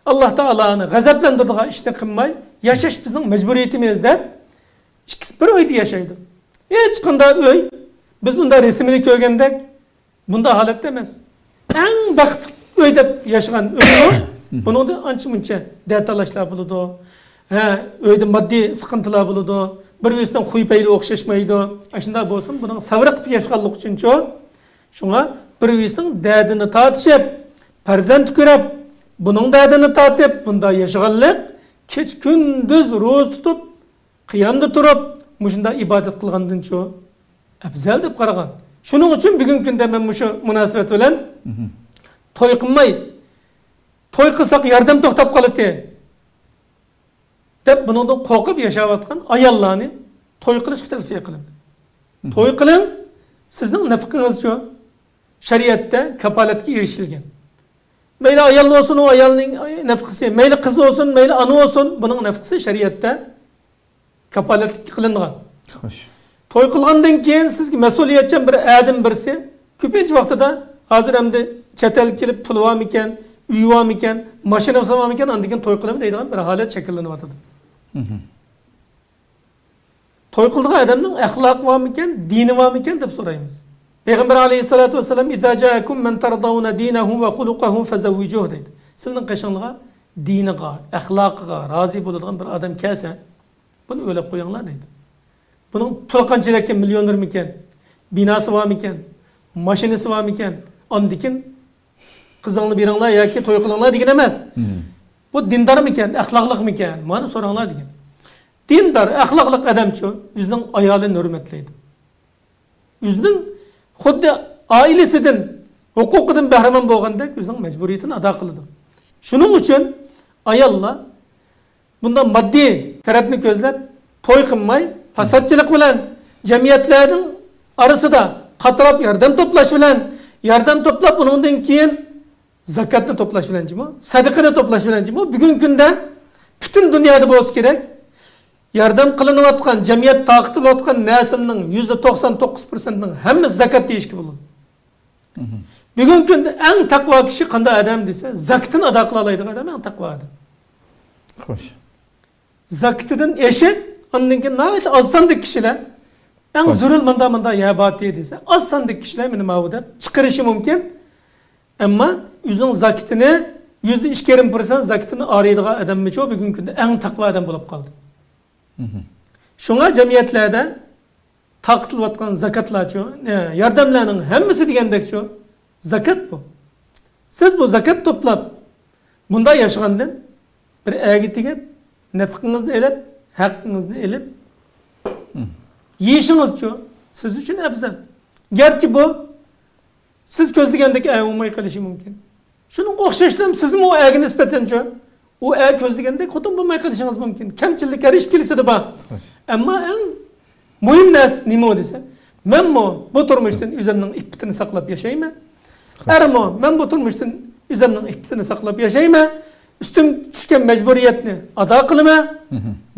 ئاللا تائالانى غەزەپلەندۈرىدىغان ئىشنى قىلماي ياشاش بىزنىڭ مەجبۇرىيىتىمىز دەپ، ئىككىسى بىر ئۆيدە ياشايدۇ. ھېچقانداق ئۆي، بىز ئۇنداق رەسىمىنى كۆرگەندەك، بۇنداق ھالەتتە ئەمەس. ئەڭ بەختلىك ئۆي دەپ ياشىغان ئۆيمۇ بۇنىڭدىن ئانچە مۇنچە دەتالاشلار بولىدۇ. ھە، ئۆيدە ماددىي سىقىنتىلار بولىدۇ. بىر-بىرسىنىڭ خۇي پەيلى ئوخشاشمايدۇ. ئاشۇنداق بولسۇن، بۇنىڭ سەۋر قىلىپ ياشىغانلىقى ئۈچۈنچۇ، شۇڭا بىر-بىرسىنىڭ دەردىنى تارتىشىپ، پەرزەنت كۆرۈپ، بۇنىڭ دەردىنى تارتىپ، بۇنداق ياشىغانلىق كېچە-كۈندۈز روزا تۇتۇپ، قىيامدا تۇرۇپ، مۇشۇنداق ئىبادەت قىلغاندىنچۇ ئەپزەل دەپ قارىغان. شۇنىڭ ئۈچۈن بۈگۈنكى كۈندە مەن مۇشۇ مۇناسىۋەت بىلەن توي قىلماي، توي قىلساق ياردەم توختاپ قالاتتى دەپ بۇنىڭدىن قورقۇپ ياشاۋاتقان ئاياللارنى توي قىلىشقا تەۋسىيە قىلىمەن. توي قىلىڭ، سىزنىڭ نەپىقىڭىزچۇ شەرىئەتتە كاپالەتكە ئېرىشىلگەن. مەيلى ئايال بولسۇن، ئۇ ئايالنىڭ نەپىقىسى، مەيلى قىز بولسۇن، مەيلى ئانا بولسۇن، بۇنىڭ نەپىقىسى شەرىئەتتە كاپالەتلىك قىلىنغان. خوش. توي قىلغاندىن كېيىن سىزگە مەسئۇلىيەتچان بىر ئادەم بىرسى، كۆپىنچە ۋاقتىدا ھازىر ئەمدى چەت ئەلگە كېلىپ پۇلى بارمىكەن، ئۆيى بارمىكەن، ماشىنىسى بارمىكەن، ئاندىن كېيىن توي قىلىمەن دەيدىغان بىر ھالەت شەكىللىنىۋاتىدۇ. توي قىلىدىغان ئادەمنىڭ ئەخلاقى بارمىكەن، دىنى بارمىكەن دەپ سورايمىز. پەيغەمبەر ئەلەيھىسسالاتۇ ۋەسسالام، «إذا جاءكم من ترضون دينه وخلقه فزوجوه» دەيدۇ. سىلىنىڭ قېشىڭلارغا دىنىغا، ئەخلاقىغا رازى بولىدىغان بىر ئادەم كەلسە، بۇنى ئۆيلەپ قويۇڭلار دەيدۇ. بۇنىڭ پۇلى قانچىلىككەن، مىليونېرمىكەن، بىناسى بارمىكەن، ماشىنىسى بارمىكەن، ئاندىكىن قىزىڭلارنى بېرىڭلار ياكى توي قىلىڭلار دېگەن ئەمەس. بۇ دىندارمىكەن، ئەخلاقلىقمىكەن، مانا سوراڭلار دېگەن. دىندار، ئەخلاقلىق ئادەمچۇ ئۆزىنىڭ ئايالىنى ھۆرمەتلەيدۇ. ئۆزىنىڭ خۇددى ئائىلىسىدىن، ھوقۇقىدىن بەھرىمەن بولغاندەك ئۆزىنىڭ مەجبۇرىيىتىنى ئادا قىلىدۇ. شۇنىڭ ئۈچۈن ئاياللار بۇنداق ماددىي تەرەپنى كۆزلەپ توي قىلماي، پاساتچىلىق بىلەن جەمئىيەتلەرنىڭ ئارىسىدا قاتراپ ياردەم توپلاش بىلەن، ياردەم توپلاپ ئۇنىڭدىن كېيىن زاكاتنى توپلاش بىلەن جىمۇ، سەدىقىنى توپلاش بىلەن جىمۇ، بۈگۈنكى كۈندە پۈتۈن دۇنيادا بولسا كېرەك، ياردەم قىلىنىۋاتقان، جەمئىيەت تارقىتىلىۋاتقان نەرسىنىڭ يۈزدە توقسان توققۇز پىرسەنتىنىڭ ھەممىسى زاكات دېيىشكە بولىدۇ. بۈگۈنكى كۈندە ئەڭ تەقۋا كىشى قانداق ئادەم دېسە، زاكىتىنى ئادا قىلالايدىغان ئادەم ئەڭ تەقۋا ئادەم. خوش. زاكىتىدىن ئېشىپ، ئاندىن كېيىن ناھايىتى ئاز ساندىكى كىشىلەر، ئەڭ زۆرۈر ماندا، ماندا يەر بارتى دېسە، ئاز ساندىكى كىشىلەر مېنى ماۋۇ دەپ چىقىرىشى مۇمكىن. ئەمما ئۆزىنىڭ زاكىتىنى يۈزدە ئىككى يېرىم پىرسەنت زاكىتىنى ئايرىيدىغان ئادەممىچۇ بۈگۈنكى كۈندە ئەڭ تەقۋا ئادەم بولۇپ قالدى. شۇڭا جەمئىيەتلەردە تارقىتىلىۋاتقان زاكاتلارچۇ، ياردەملەرنىڭ ھەممىسى دېگەندەكچۇ زاكات بۇ. سىز بۇ زاكات توپلاپ، بۇنداق ياشىغاندىن بىر ئەرگە تېگىپ، نەپىقىڭىزنى ئېلىپ، ھەققىڭىزنى ئېلىپ يېيىشىڭىزچۇ سىز ئۈچۈن ئەۋزەل. گەرچە بۇ سىز كۆزلىگەندەك ئەر بولماي قېلىشى مۇمكىن. شۇنىڭغا ئوخشاشلا سىزمۇ ئۇ ئەرگە نىسبەتەنچۇ، ئۇ ئەر كۆزلىگەندەك خوتۇن بولماي قېلىشىڭىز مۇمكىن. كەمچىلىك ھەر ئىككىلىسىدە بار. ئەمما ئەڭ مۇھىم نەرسە نېمە دېسە، مەنمۇ بۇ تۇرمۇشتىن ئۆزۈمنىڭ ئىپپىتىنى ساقلاپ ياشايمەن. ئەرمۇ مەن بۇ تۇرمۇشتىن ئۆزۈمنىڭ ئىپپىتىنى ساقلاپ ياشايمەن. ئۈستۈم چۈشكەن مەجبۇرىيەتنى ئادا قىلىمەن،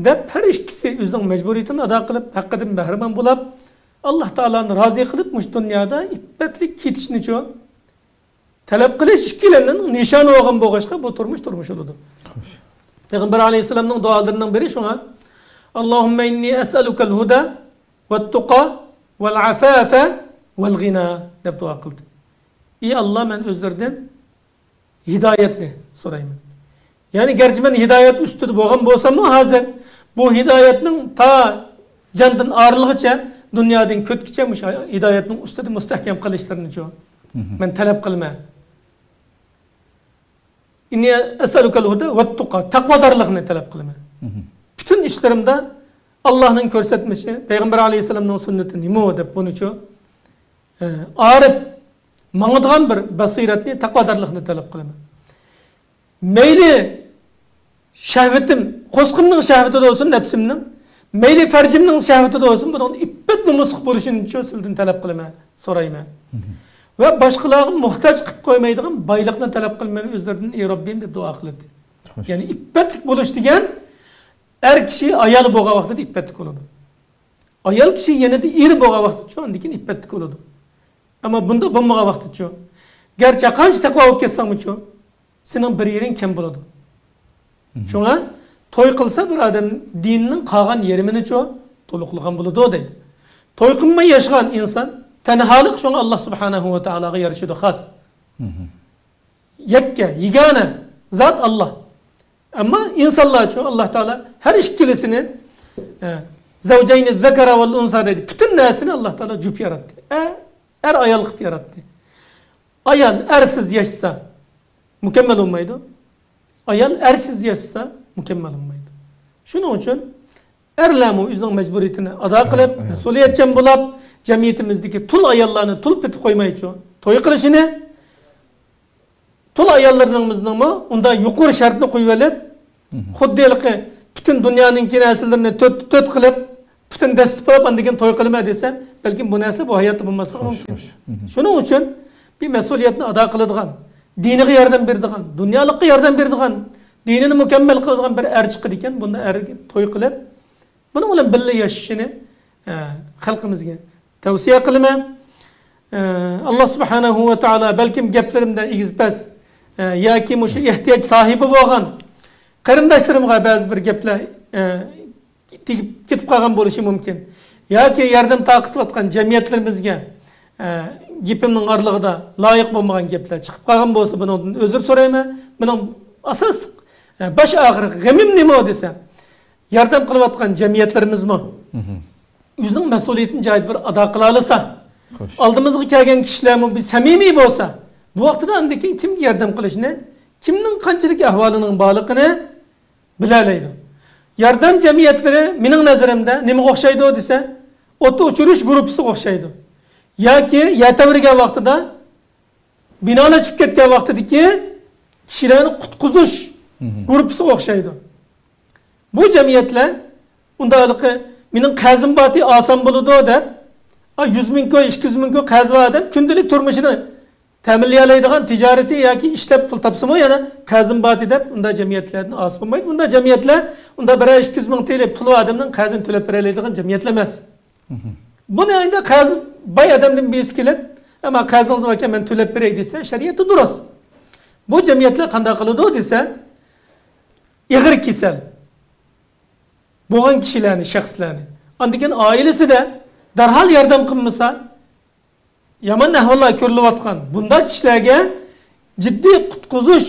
دەپ ھەر ئىككىسى ئۆزىنىڭ مەجبۇرىيىتىنى ئادا قىلىپ، ھەققىدىن بەھرىمەن بولاپ، ئاللا تائالانى رازى قىلىپ، مۇشۇ دۇنيادا ئىپپەتلىك كېتىشنىچۇ تەلەپ قىلىش ئىككىلەننىڭ نىشانى بولغان بولغاچقا، بۇ تۇرمۇش تۇرمۇش بولىدۇ. خوش. پەيغەمبەر ئەلەيھىسسالامنىڭ دۇئالىرىنىڭ بىرى شۇڭا، «اللهم إني أسألك الهدى والتقى والعفاف والغنى» دەپ دۇئا قىلدى. ئى ئاللا، مەن ئۆزلىرىدىن ھىدايەتنى سورايمەن. يەنى گەرچە مەن ھىدايەت ئۈستىدە بولغان بولساممۇ ھازىر، بۇ ھىدايەتنىڭ تا جاندىن ئايرىلغىچە، دۇنيادىن كۆتكىچە مۇشۇ ھىدايەتنىڭ ئۈستىدە مۇستەھكەم قېلىشلىرىنىچۇ مەن تەلەپ قىلىمەن. «إني أسألك الهدى والتقى» تەقۋادارلىقنى تەلەپ قىلىمەن. پۈتۈن ئىشلىرىمدا ئاللانىڭ كۆرسەتمىشى، پەيغەمبەر ئەلەيھىسسالامنىڭ سۈننىتى نېمە دەپ بۇنىچۇ، ئە، ئارىپ ماڭىدىغان بىر بەسىرەتنى، تەقۋادارلىقنى تەلەپ قىلىمەن. مەيلى شەھۋىتىم، قورسىقىمنىڭ شەھۋىتىدە بولسۇن، نەپسىمنىڭ، مەيلى پەرجىمنىڭ شەھۋىتىدە بولسۇن، بۇنىڭدا ئىپپەت نومۇسلۇق بولۇشىنى شۇ سىلدىن تەلەپ قىلىمەن، سورايمەن. ۋە باشقىلارغا موھتاج قىلىپ قويمايدىغان بايلىقنى تەلەپ قىلىمەن ئۆزلىرىدىن، ئى رەببىم، دەپ دۇئا قىلاتتى. خوش. يەنى ئىپپەتلىك بولۇش دېگەن ئەر كىشى ئايالى بولغان ۋاقتىدا ئىپپەتلىك بولىدۇ. ئايال كىشى يېنىدا ئېرى بولغان ۋاقتىدا شۇ ئاندىن كېيىن ئىپپەتلىك بولىدۇ. ئەمما بۇنداق بولمىغان ۋاقتىدىچۇ، گەرچە قانچە تەقۋا بولۇپ كەتسەڭمۇچۇ، سېنىڭ بىر يېرىڭ كەم بولىدۇ. شۇڭا توي قىلسا بىر ئادەم دىننىڭ قالغان يېرىمىنىچۇ تولۇقلىغان بولىدۇ دەيدۇ. توي قىلماي ياشىغان ئىنسان تەنھالىق شۇڭا ئاللا سۇبھانەھۇ ۋە تائالاغا يارىشىدۇ خاس. يەككە، يېگانە زات ئاللا. ئەمما ئىنسانلارچۇ، ئاللا تائالا ھەر ئىككىلىسىنى، ئە، زەۋجەينى زەكەرە ۋەل ئۇنسا دەيدۇ. پۈتۈن نەرسىنى ئاللا تائالا جۈپ ياراتتى. ئە، ئەر ئايال قىلىپ ياراتتى. ئايال ئەرسىز ياشىسا، مۇكەممەل بولمايدۇ. ئايال ئەرسىز ياشىسا، مۇكەممەل بولمايدۇ. شۇنىڭ ئۈچۈن ئەرلەرمۇ ئۆزىنىڭ مەجبۇرىيىتىنى ئادا قىلىپ، مەسئۇلىيەتچان بولۇپ، جەمئىيىتىمىزدىكى تۇل ئاياللارنى تۇل پېتى قويمايچۇ، توي قىلىشىنى، تۇل ئاياللىرىمىزنىڭمۇ ئۇنداق يۇقىرى شەرتنى قويۇۋېلىپ، خۇددى ھېلىقى پۈتۈن دۇنيانىڭكى نەرسىلىرىنى تۆت، تۆت قىلىپ، پۈتۈن دەستە پۇراپ، ئاندىن كېيىن توي قىلىمەن دېسە، بەلكىم بۇ نەرسە بۇ ھاياتتا بولماسلىقى مۇمكىن. شۇنىڭ ئۈچۈن بىر مەسئۇلىيەتنى ئادا قىلىدىغان، دىنىغا ياردەم بېرىدىغان، دۇنيالىققا ياردەم بېرىدىغان، دىنىنى مۇكەممەل قىلىدىغان بىر ئەر چىقىدىكەن، بۇنداق ئەرگە توي قىلىپ، بۇنىڭ بىلەن بىللە ياشىشىنى، ئە، خەلقىمىزگە تەۋسىيە قىلىمەن. ئە، ئاللا سۇبھانەھۇ ۋە تائالا بەلكىم گەپلىرىمدە ئېگىز-پەس، ئە، ياكى مۇشۇ ئېھتىياج ساھىبى بولغان قېرىنداشلىرىمغا بەزى بىر گەپلەر، ئە، تېگىپ كېتىپ قالغان بولۇشى مۇمكىن. ياكى ياردەم تارقىتىۋاتقان جەمئىيەتلىرىمىزگە، ئە، گېپىمنىڭ ئارىلىقىدا لايىق بولمىغان گەپلەر چىقىپ قالغان بولسا، بۇنىڭدىن ئۆزۈر سورايمەن. بۇنىڭ ئاساسلىق، ئە، باش ئاخىرى غېمىم نېمە دېسە، ياردەم قىلىۋاتقان جەمئىيەتلىرىمىزمۇ ئۆزىنىڭ مەسئۇلىيىتىنى جايىدا بىر ئادا قىلالىسا، ئالدىمىزغا كەلگەن كىشىلەرمۇ بىر سەمىمىي بولسا، بۇ ۋاقىتتا ئاندىن كېيىن كىمگە ياردەم قىلىشنى، كىمنىڭ قانچىلىك ئەھۋالىنىڭ بارلىقىنى بىلەلەيدۇ. ياردەم جەمئىيەتلىرى مېنىڭ نەزىرىمدە نېمىگە ئوخشايدۇ دېسە، ئوتتا ئۇچۇرۇش گۇرۇپپىسىگە ئوخشايدۇ. ياكى يەر تەۋرىگەن ۋاقتىدا بىنالار چۈشۈپ كەتكەن ۋاقتىدىكى كىشىلەرنى قۇتقۇزۇش گۇرۇپپىسىغا ئوخشايدۇ. بۇ جەمئىيەتلەر ئۇنداق ھېلىقى مېنىڭ قەرزىم باتى ئالسام بولىدۇ دەپ، ئا، يۈز مىڭ كوي، ئىككى يۈز مىڭ كوي قەرزى بار ئادەم كۈندىلىك تۇرمۇشىنى تەمىنلىيەلەيدىغان، تىجارىتى ياكى ئىشلەپ پۇل تاپسىمۇ يەنە قەرزىم باتى دەپ ئۇنداق جەمئىيەتلەردىن ئاسان بولمايدۇ. ئۇنداق جەمئىيەتلەر ئۇنداق بىرەر ئىككى يۈز مىڭ تىيىن پۇلى ئادەمنىڭ قەرزىنى تۆلەپ بېرەلەيدىغان جەمئىيەتلەر ئەمەس. بۇنى ئەمدى قەرز باي ئادەمدىن بىرسى كېلىپ، ئەمما قەرزىڭىز باركەن، مەن تۆلەپ بېرەي دېسە، شەرىئەتتە دۇرۇس. بۇ جەمئىيەتلەر قانداق قىلىدۇ دېسە، ئېغىر كېسەل بولغان كىشىلەرنى، شەخسلەرنى، ئاندىن كېيىن ئائىلىسىدە دەرھال ياردەم قىلمىسا، يامان ئەھۋاللار كۆرۈلۈۋاتقان بۇنداق كىشىلەرگە جىددىي قۇتقۇزۇش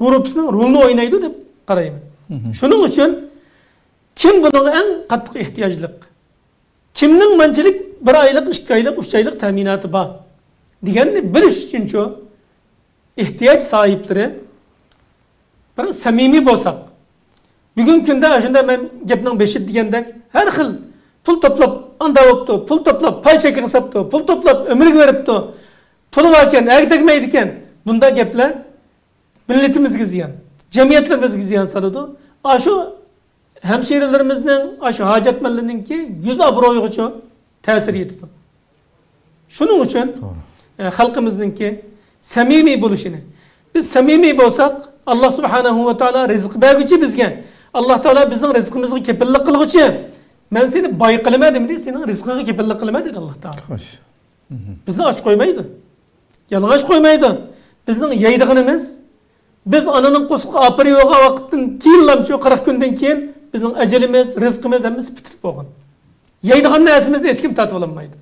گۇرۇپپىسىنىڭ رولىنى ئوينايدۇ دەپ قارايمەن. شۇنىڭ ئۈچۈن كىم بۇنىڭغا ئەڭ قاتتىق ئېھتىياجلىق؟ كىمنىڭ مانچىلىك بىر ئايلىق، ئىككى ئايلىق، ئۈچ ئايلىق تەمىناتى بار؟ دېگەننى بىلىش ئۈچۈنچۇ، ئېھتىياج ساھىبلىرى بىر سەمىمىي بولساق، بۈگۈنكى كۈندە شۇنداق مەن گەپنىڭ بېشىدا دېگەندەك، ھەر خىل پۇل توپلاپ ئاندا بوپتۇ، پۇل توپلاپ پاي چېكىغا ساپتۇ، پۇل توپلاپ ئۆمرىگە بېرىپتۇ، پۇلى باركەن، ئەگدەگمەيدىكەن، بۇنداق گەپلەر مىللىتىمىزگە زىيان، جەمئىيەتلىرىمىزگە زىيان سالىدۇ. ئاشۇ ھەمشىرىلىرىمىزنىڭ، ئاشۇ ھاجەتمەنلەرنىڭكى يۈز ئابرۇيىغىچۇ تەسىر يېتىدۇ. شۇنىڭ ئۈچۈن، توغرا. ئە، خەلقىمىزنىڭكى سەمىمىي بولۇشىنى، بىز سەمىمىي بولساق، ئاللا سۇبھانەھۇ ۋە تائالا رىزىق بەرگۈچى بىزگە، ئاللا تائالا بىزنىڭ رىزقىمىزغا كېپىللىك قىلغۇچى، مەن سېنى باي قىلىمەن دېمىدى، سېنىڭ رىزقىڭغا كېپىللىك قىلىمەن دېدى ئاللا تائالا. خوش. بىزنى ئاچ قويمايدۇ. يالىڭاچ قويمايدۇ. بىزنىڭ يەيدىغىنىمىز، بىز ئانىنىڭ قورسىقىغا ئاپىرىۋالغان ۋاقىتتىن كېيىنلامچۇ، قىرىق كۈندىن كېيىن بىزنىڭ ئەجىلىمىز، رىزقىمىز ھەممىسى پۈتۈلۈپ بولغان. يەيدىغان نەرسىمىزنى ھېچكىم تارتىۋالالمايدۇ.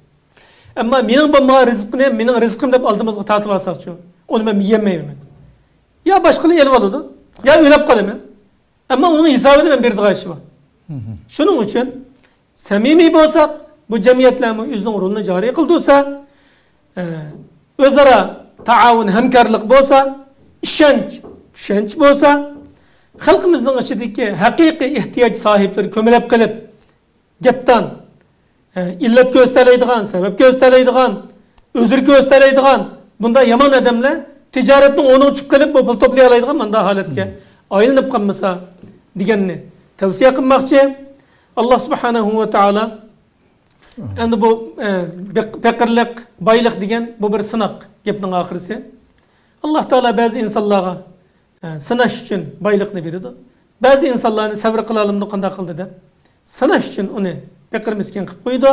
ئەمما مېنىڭ بولمىغان رىزىقنى مېنىڭ رىزقىم دەپ ئالدىمىزغا تارتىۋالساقچۇ، ئۇنى مەن يېيەلمەيمەن. يا باشقىلار ئېلىۋالىدۇ، يا ئۆلۈپ قالىمەن. ئەمما ئۇنىڭ ھېسابىنى مەن بېرىدىغان ئىشى بار. شۇنىڭ ئۈچۈن سەمىمىي بولساق، بۇ جەمئىيەتلەرمۇ ئۆزىنىڭ رولىنى جارى قىلدۇرسا، ئە، ئۆزئارا تائاۋۇن، ھەمكارلىق بولسا، ئىشەنچ، چۈشەنچە بولسا، خەلقىمىزنىڭ ئىچىدىكى ھەقىقىي ئېھتىياج ساھىبلىرى كۆمىلىپ قېلىپ، گەپدان، ئە، ئىللەت كۆرسىتەلەيدىغان، سەۋەب كۆرسىتەلەيدىغان، ئۆزرە كۆرسىتەلەيدىغان بۇنداق يامان ئادەملەر تىجارەتنىڭ ئوڭىغا چۈشۈپ قېلىپ، بۇ پۇل توپلىيالايدىغان مۇنداق ھالەتكە ئايلىنىپ قالمىسا دېگەننى تەۋسىيە قىلماقچى. ئاللا سۇبھانەھۇ ۋە تائالا ئەمدى بۇ، ئە، بېق-، پېقىرلىق، بايلىق دېگەن بۇ بىر سىناق گەپنىڭ ئاخىرىسى. ئاللا تائالا بەزى ئىنسانلارغا، ئە، سىناش ئۈچۈن بايلىقنى بېرىدۇ. بەزى ئىنسانلارنى سەۋر قىلالمىدى، قانداق قىلدى دەپ سىناش ئۈچۈن ئۇنى پېقىر مىسكىن قىلىپ قويىدۇ.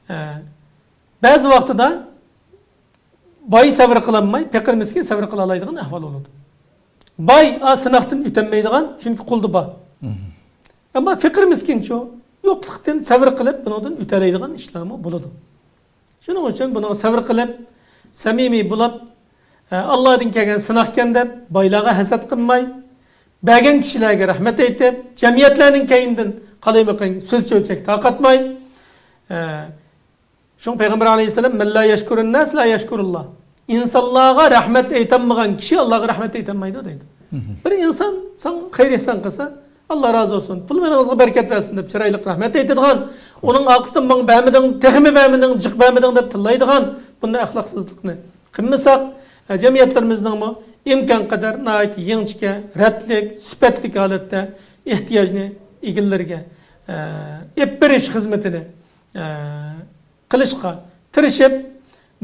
ئە، بەزى ۋاقتىدا باي سەۋر قىلالماي، پېقىر مىسكىن سەۋر قىلالايدىغان ئەھۋال بولىدۇ. باي، ئا، سىناقتىن ئۆتەلمەيدىغان، چۈنكى قۇلدا بار. ئەمما پېقىر مىسكىنچۇ، يوقلۇقتىن سەۋر قىلىپ، بۇنىڭدىن ئۆتەلەيدىغان ئىشلارمۇ بولىدۇ. شۇنىڭ ئۈچۈن بۇنىڭغا سەۋر قىلىپ، سەمىمىي بولۇپ، ئە، ئاللادىن كەلگەن سىناقكەن دەپ، بايلارغا ھەسەت قىلماي، بەرگەن كىشىلەرگە رەھمەت ئېيتىپ، جەمئىيەتلەرنىڭ كەينىدىن قالايمىقان سۆز چۆچەك تارقاتماي، ئە، شۇڭا پەيغەمبەر ئەلەيھىسسالام، «مەن لا يەشكۇرۇن ناس لا يەشكۇرۇللا.» ئىنسانلارغا رەھمەت ئېيتالمىغان كىشى ئاللاغا رەھمەت ئېيتالمايدۇ دەيدۇ. بىر ئىنسان ساڭا خەير ئېھسان قىلسا، ئاللا رازى بولسۇن، پۇل مېلىڭىزغا بەرىكەت بەرسۇن دەپ چىرايلىق رەھمەت ئېيتىدىغان، ئۇنىڭ ئارقىسىدىن ماڭا بەرمىدىڭ، تېخىمۇ بەرمىدىڭ، جىق بەرمىدىڭ دەپ تىللايدىغان بۇنداق ئەخلاقسىزلىقنى قىلمىساق، ئە، جەمئىيەتلىرىمىزنىڭمۇ ئىمكان قەدەر ناھايىتى يېڭىچىكە، رەتلىك، سۈپەتلىك ھالەتتە ئېھتىياجنى ئىگىلىرىگە، ئە، ئېلىپ بېرىش خىزمىتىنى، ئە، قىلىشقا تىرىشىپ،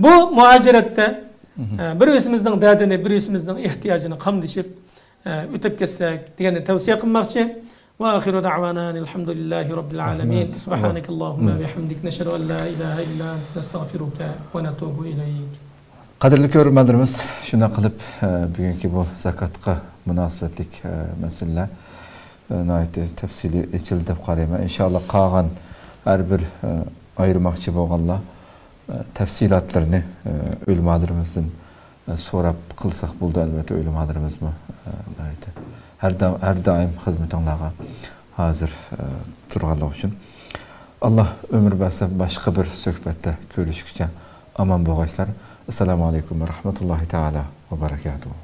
بۇ مۇھاجىرەتتە، ئە، بىر-بىرىمىزنىڭ دەردىنى، بىر-بىرىمىزنىڭ ئېھتىياجىنى قامدىشىپ، ئە، ئۆتۈپ كەتسەك دېگەننى تەۋسىيە قىلماقچى. وآخر دعوانا أن الحمد لله رب العالمين. رەھمەت. سبحانك اللهم وبحمدك، نشهد أن لا إله إلا أنت، نستغفرك ونتوب إليك. قەدىرلىك كۆرۈرمەنلىرىمىز، شۇنداق قىلىپ، ئە، بۈگۈنكى بۇ زاكاتقا مۇناسىۋەتلىك، ئە، مەسىلىلەر، ئە، ناھايىتى تەپسىلىي ئېچىلدى دەپ قارايمەن. ئىنشائاللا، قالغان ھەر بىر، ئە، ئايرىماقچى بولغانلار، ئە، تەپسىلاتلىرىنى، ئە، ئۆلىمالىرىمىزدىن، ئە، سوراپ قىلساق بولىدۇ. ئەلۋەتتە، ئۆلىمالىرىمىزمۇ، ئە، ناھايىتى ھەر دا-، ھەر دائىم خىزمىتىڭلارغا ھازىر، ئە، تۇرغانلىقى ئۈچۈن. ئاللا ئۆمۈر بەرسە، باشقا بىر سۆھبەتتە كۆرۈشكىچە ئامان بولغايسىلەر. ئەسسالامۇ ئەلەيكۇم ۋە رەھمەتۇللاھى تائالا ۋە بەرەكاتۇھۇ.